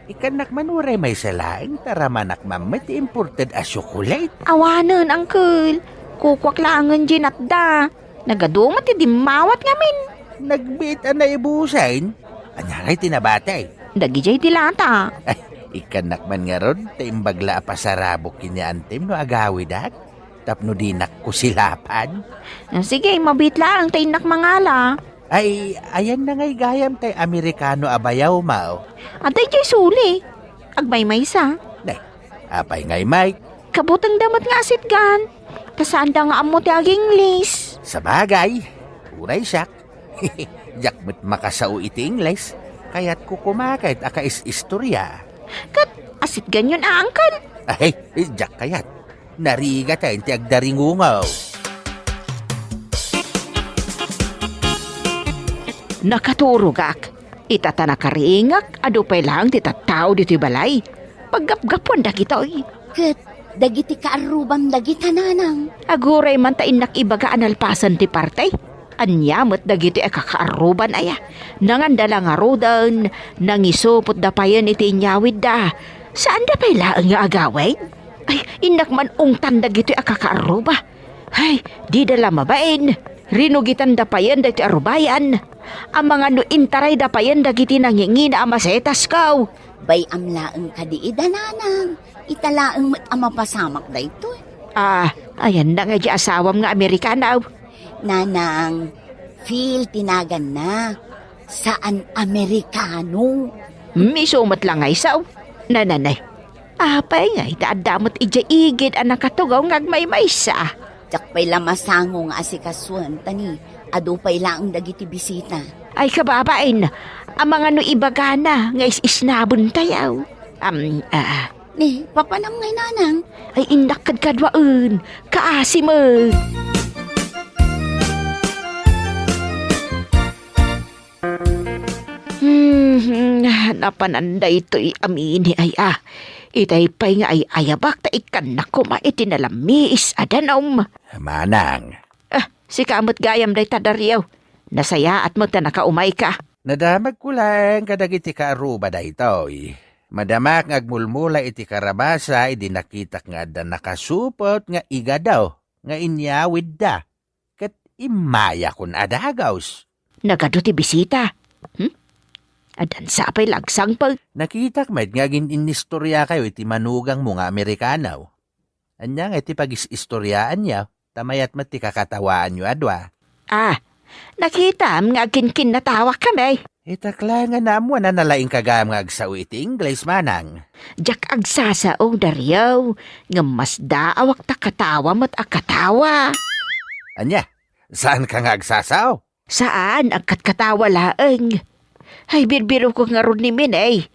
Ikkannak man uray maysa laeng ta ramanak man met ti imported a tsokolet. Awanen, uncle. Kukuak laengen diay natda. Nagadu met ti dimmawat ngamin. Nagbiit a naibusen? Ania ngay ti nabati? Dagidiay ti lata. Ay, ikkannak man ngarud, ta imbag la a pasarabok ken ni antim no agawidak, tapno dinak kusilapan. Ah, sige, mabiit laeng ta innak mangala. Ay, ayanna ngay gayam tay Amerikano a bayaw, maw? Adda idiay suli. Agmaymaysa. Nay, Apay ngay, Mike? Kabutengda met nga asitgan. Ta saanda nga ammo ti ag-Ingles. Sabagay, uray siak. Diak met makasao iti Ingles. Kayatko koma ket a kais-istoria. Ket asitganyon a, Uncle? Ay, diak kayat. Narigatayen ti agdaringungaw. Nakaturogak. Ita ta nakaringak, adu pay laeng ti tattao ditoy balay. Paggapgapuan dagitoy. Ket dagiti kaarrubam dagita, nanang. Aguray man ta innak ibaga a nalpasan ti parte. Ania met dagitoy a kakaarruban aya? Nanganda la ngaruden, nangisupotda payen iti inyawidda. Saanda pay laeng nga agawid? Ay, innak man ungtan dagitoy a kakaarruba. Ay, dida la mabain. Rinugitanda payen daytoy a rubayan. Amangan no intarayda payen dagiti nangingina a masetas, kaw. Bay-am laeng kadi ida, nanang. Ita laeng met a mapasamak daytoy. Ah, ayanna nga di asawam nga Amerikano. Nanang, Phil ti naganna. Saan Amerikano. Hmm, isu met la nga isu. Nananay. Apay nga ita adda met idiay igid a nakatugaw nga agmaymaysa? Diak pay la masango nga asikasuen, ta ni adu pay laeng dagiti bisita. Ay, kababain, amangan no ibagana nga is-isnabentayo. Am, ah. Ni, papanam ngay, nanang? Ay, innak kadkaduaen. Kaasi met. Hmm, napanan daytoy amin ay a. Itay pay nga ay-ayabak ta ikkannak koma iti nalamiis a danum. Manang. Ah, sika met gayam dayta, Dario. Nasayaat met ta nakaumayka. Nadamagko laeng kadagiti kaarruba daytoy. Madamak nga agmulmula iti karabasa idi nakitak nga adda nakasupot nga igado nga inyawidda. Ket immayakon a dagus. Nagadu ti bisita. Hmm? Addan sa pay lagsangpag. Nakitak met nga agin-innistoriakayo iti manugangmo nga Amerikano. Ania nga iti pagis-istoriaanyo? Ta mayat met ti kakatawaanyo a dua. Ah, nakitam nga agkinkinnatawak kami. Itak la nga naammuan a nalaingka gayam nga agsao iti Ingles, manang. Diak agsasao, Dario, ngem masdaawak ta katawa met a katawa. Ania? Saanka nga agsasao? Saan, agkatkatawa laeng. Ay, birbirokok ngarud ni Minay.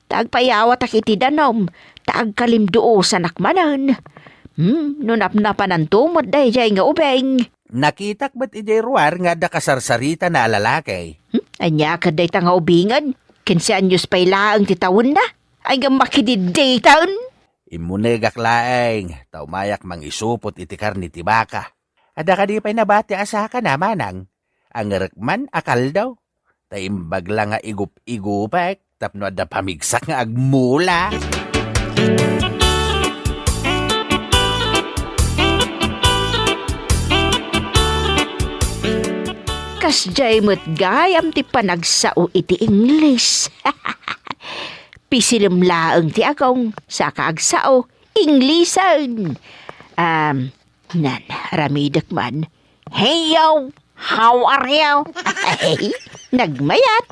Ta agpayawatak iti danum, ta agkalimduosanak manen. Hmm, no napnapananto met daydiay nga ubing. Nakitak met idiay ruar nga adda kasarsarita na a lalaki. Hmm, ania ket dayta nga ubingen? Kinse anyos pay laeng ti tawenna? Ay, nga makididdaytan? Immunegak laeng, ta umayak mangisupot iti karne ti baka. Adda kadi pay nabati a saka na, manang? Angerek man a kaldo. Ta imbag la nga igup-igupek tapno adda pamigsak nga agmula. Kasdiay met gayam ti panagsao iti Ingles. Pisilem laeng ti agong, saka agsao, Inglesen. Um, Nan, aramidek man. Hey, yo! How are you? Ay, nagmayat.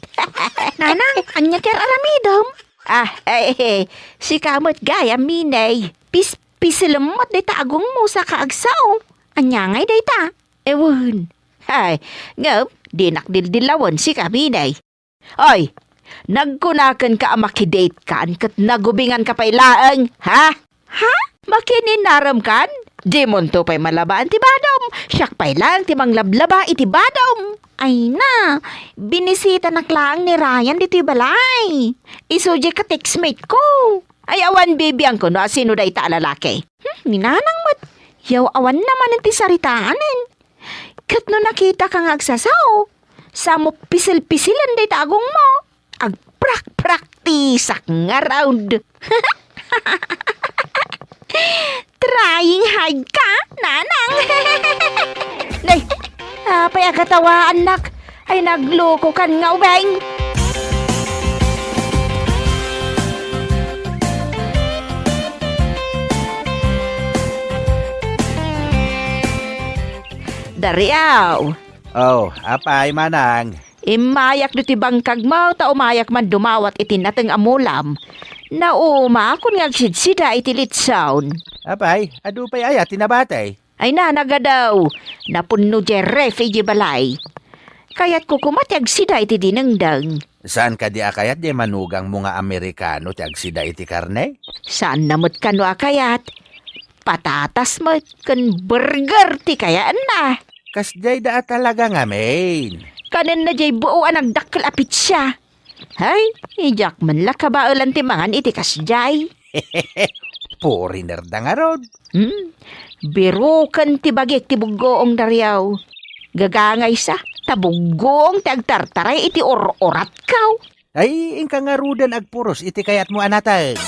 Nanang, ania ti ar-aramidem? Ah, eh, eh, sika met gayam, Minay. Pis-, pisilem met dayta agongmo saka agsao. Ania ngay dayta? Ewan. Ay, ngem, dinak dildilawen sika, Minay. Oy, nagkunakenka a makidatekan ket nagubinganka pay laeng, ha? Ha? Makininaremkan? Dimonto pay malabaan ti badom. Siak pay laeng ti manglablaba iti badom. Ay na, binisitanak laeng ni Ryan ditoy balay. Isu diay ka-textmate ko. Ay, awan bibiangko no asino dayta a lalaki. Hmm, ni Nanang met. Yaw, awan na manen ti saritaanen. Ket no nakitaka nga agsasao, samo pisil-pisilen dayta agongmo. Agprakpraktisak ngarud. Trying hard ka, Nanang. Nay, apay a katawaannak? Ay, naglokokan nga ubing. Dariaw. Oh, apay, Manang? Immayak ditoy bangkagmo ta umayak man dumawat iti nateng a mulam. Naumaakon nga agsidsida iti litson. Apay, adu pay aya ti nabati? Ay na, nagadaw. Napunno diay ref idiay balay. Kayatko koma ti agsida iti dinengdeng. Saan kadi a kayat diay manugangmo nga Amerikano ti agsida iti karne? Saanna met kano a kayat. Patatas met ken burger ti kayaenna. Kasdiay da a talaga ngamin. Kanenna diay buo a nagdakkel a pitsa. Hay, diak man la kabaelan ti mangan iti kasdiay. Foreigner da ngarud. Hmm, biroken ti bagik ti buggoong, Dario. Gagangaysa, ta buggoong ti agtartaray iti ur-uratko. Ay, inka ngaruden agpuros iti kayatmo a nateng.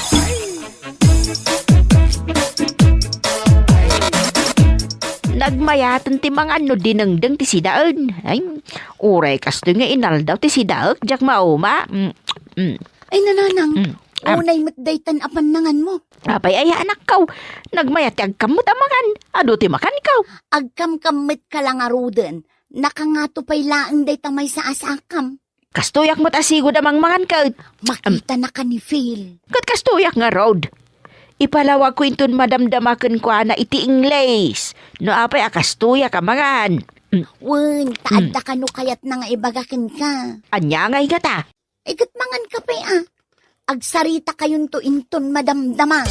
Nagmayaten ti mangan no dinengdeng ti sidaen. Ay, uray kastoy nga inaldaw ti sidaek, diak mauma. Mm, mm. Ay, nanang, Mm. Ah. Unay met daytan a pannanganmo. Apay aya, anakko, nagmayat ti agkam met a mangan. Adu ti makanko. Agkamkam met ka la ngaruden. Nakangato pay laeng dayta maysa a sakam. Kastoyak met a sigud a mangmangan ket. Makitanaka ni Phil. Ket kastoyak ngarud. Ipalawagko inton madamdama kenkuana iti Ingles. No apay a kastoyak a mangan. Mm. Wen, ta Mm. adda kano kayatna nga ibaga kenka. Ania ngay ngata? Ay, ket mangan ka pay, a. Agsaritakayonto inton madamdama.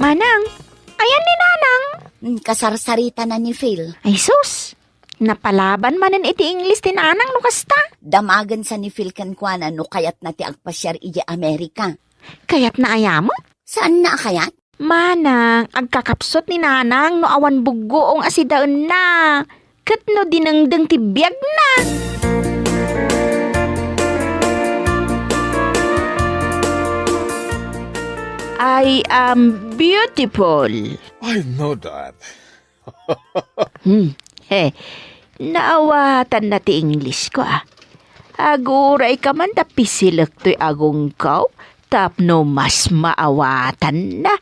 Manang, ayan ni Nanang? Hmm, kasarsaritana ni Phil. Ay sus, napalaban manen iti Ingles ti Nanang no kasta. Damagensa ni Phil kenkuana no kayatna ti agpasiar idiay Amerika. Kayatna aya met? Saanna a kayat? Manang, agkakapsut ni Nanang no awan buggoong a sidaenna, ket no dinengdeng ti biagna. I am beautiful. I know that. Hmm. He. Naawatanna ti Inglesko, a. Aguray ka man ta pisilek toy agongko tapno mas maawatanna.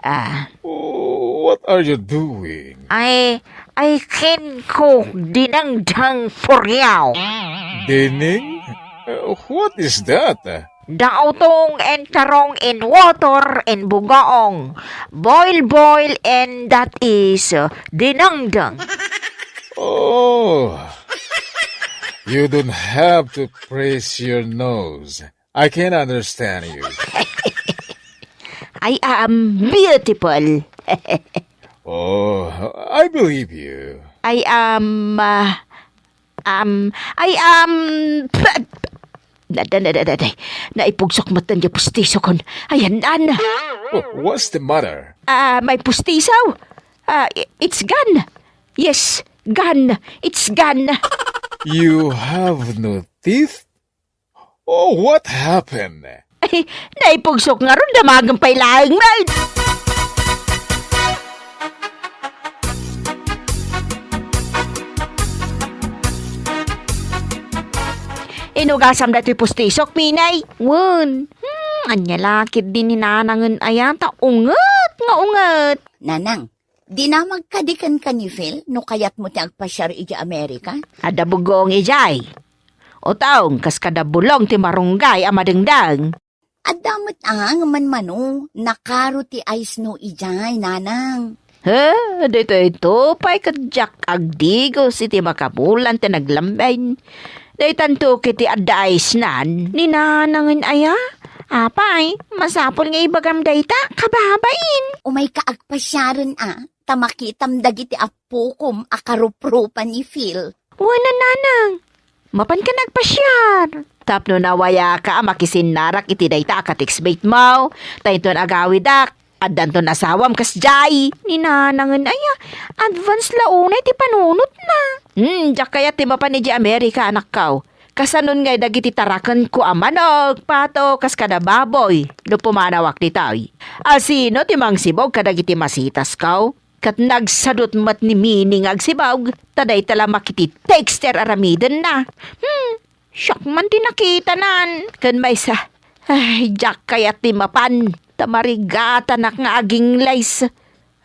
Ah. Oh, what are you doing? I, I can cook dinengdeng puriaw. Dineng? Uh, what is that? Dautong and tarong in water in bugaong. Boil, boil, and that is, uh, dinengdeng. Oh, you don't have to praise your nose. I can understand you. I am beautiful. Oh, I believe you. I am, uh, Um, I, um, na, na, na, na, na, naipugsok met diay pustisokon. Ayan, an. Oh, what's the matter? Ah, may pustiso? Ah, i-, it's gone. Yes, gone. It's gone. You have no teeth? Oh, what happened? Ay, naipugsok ngarud, damagen pay laeng met. Inugasam daytoy pustisok, Minay? Wen. Hmm, ania la ketdi ni Nanangen aya, ta unget nga unget. Nanang, dinamag kadi kenka ni Phil no kayatmo ti agpasiar idiay Amerika? Adda buggoong idiay. Utong, kas kada bulong ti marunggay a madengdeng. Adda met a nga manmano, nakaro ti ice snow idiay, Nanang. He, ditoy to pay ket diak agdigos iti makabulan ti naglamben. Daytanto ket ti adda ice nan. Ni Nanangen aya? Apay, masapul nga ibagam dayta, kababain. Umayka agpasiaren a, ta makitam dagiti appokom a karuprupa ni Phil. Wen a, Nanang. Mapanka agpasiar. Tapno nawayaka a makisinnarak iti dayta a ka-textmate mo, ta inton agawidak, addanton asawam kasdiay. Ni Nanangen aya, advance la unay ti panunotna. Hmm, diak kayat ti mapan idiay Amerika, anakko. Kasanon ngay dagiti tarakenko a manok, pato, kas kada baboy, no pumanawak ditoy? Asino ti mangsibog kadagiti masitasko? Ket nagsadut met ni Mini nga agsibog, ta dayta la makiti-texter aramidenna. Hmm, siak man ti nakitanan. Ken maysa, ay, diak kayat ti mapan, ta marigatanak nga aginglays.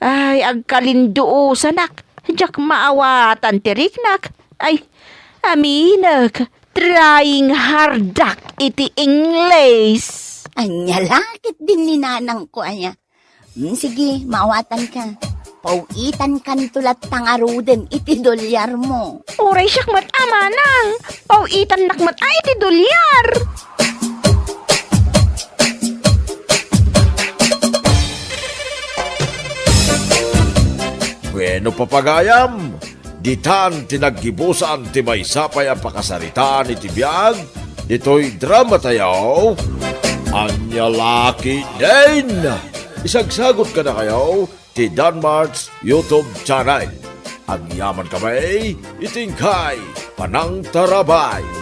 Ay, agkalinduosanak, diak maawatan ti riknak. Ay, Aminek, trying hardak iti Ingles. Ania la ket din ni nanangko aya? Hmm, sige, maawatanka. Paw-itankanto latta ngaruden iti dolyarmo. Uray siak met a manang, paw-itannak met a iti dolyar. Bueno, papagayam, ditan ti naggibusan ti maysa pay a pakasaritaan iti biag ditoy drama tayo. Ania la ketdin? Isagsagut kadakayo ti Danmart's YouTube channel. Agyaman kami iti inkay panangtarabay.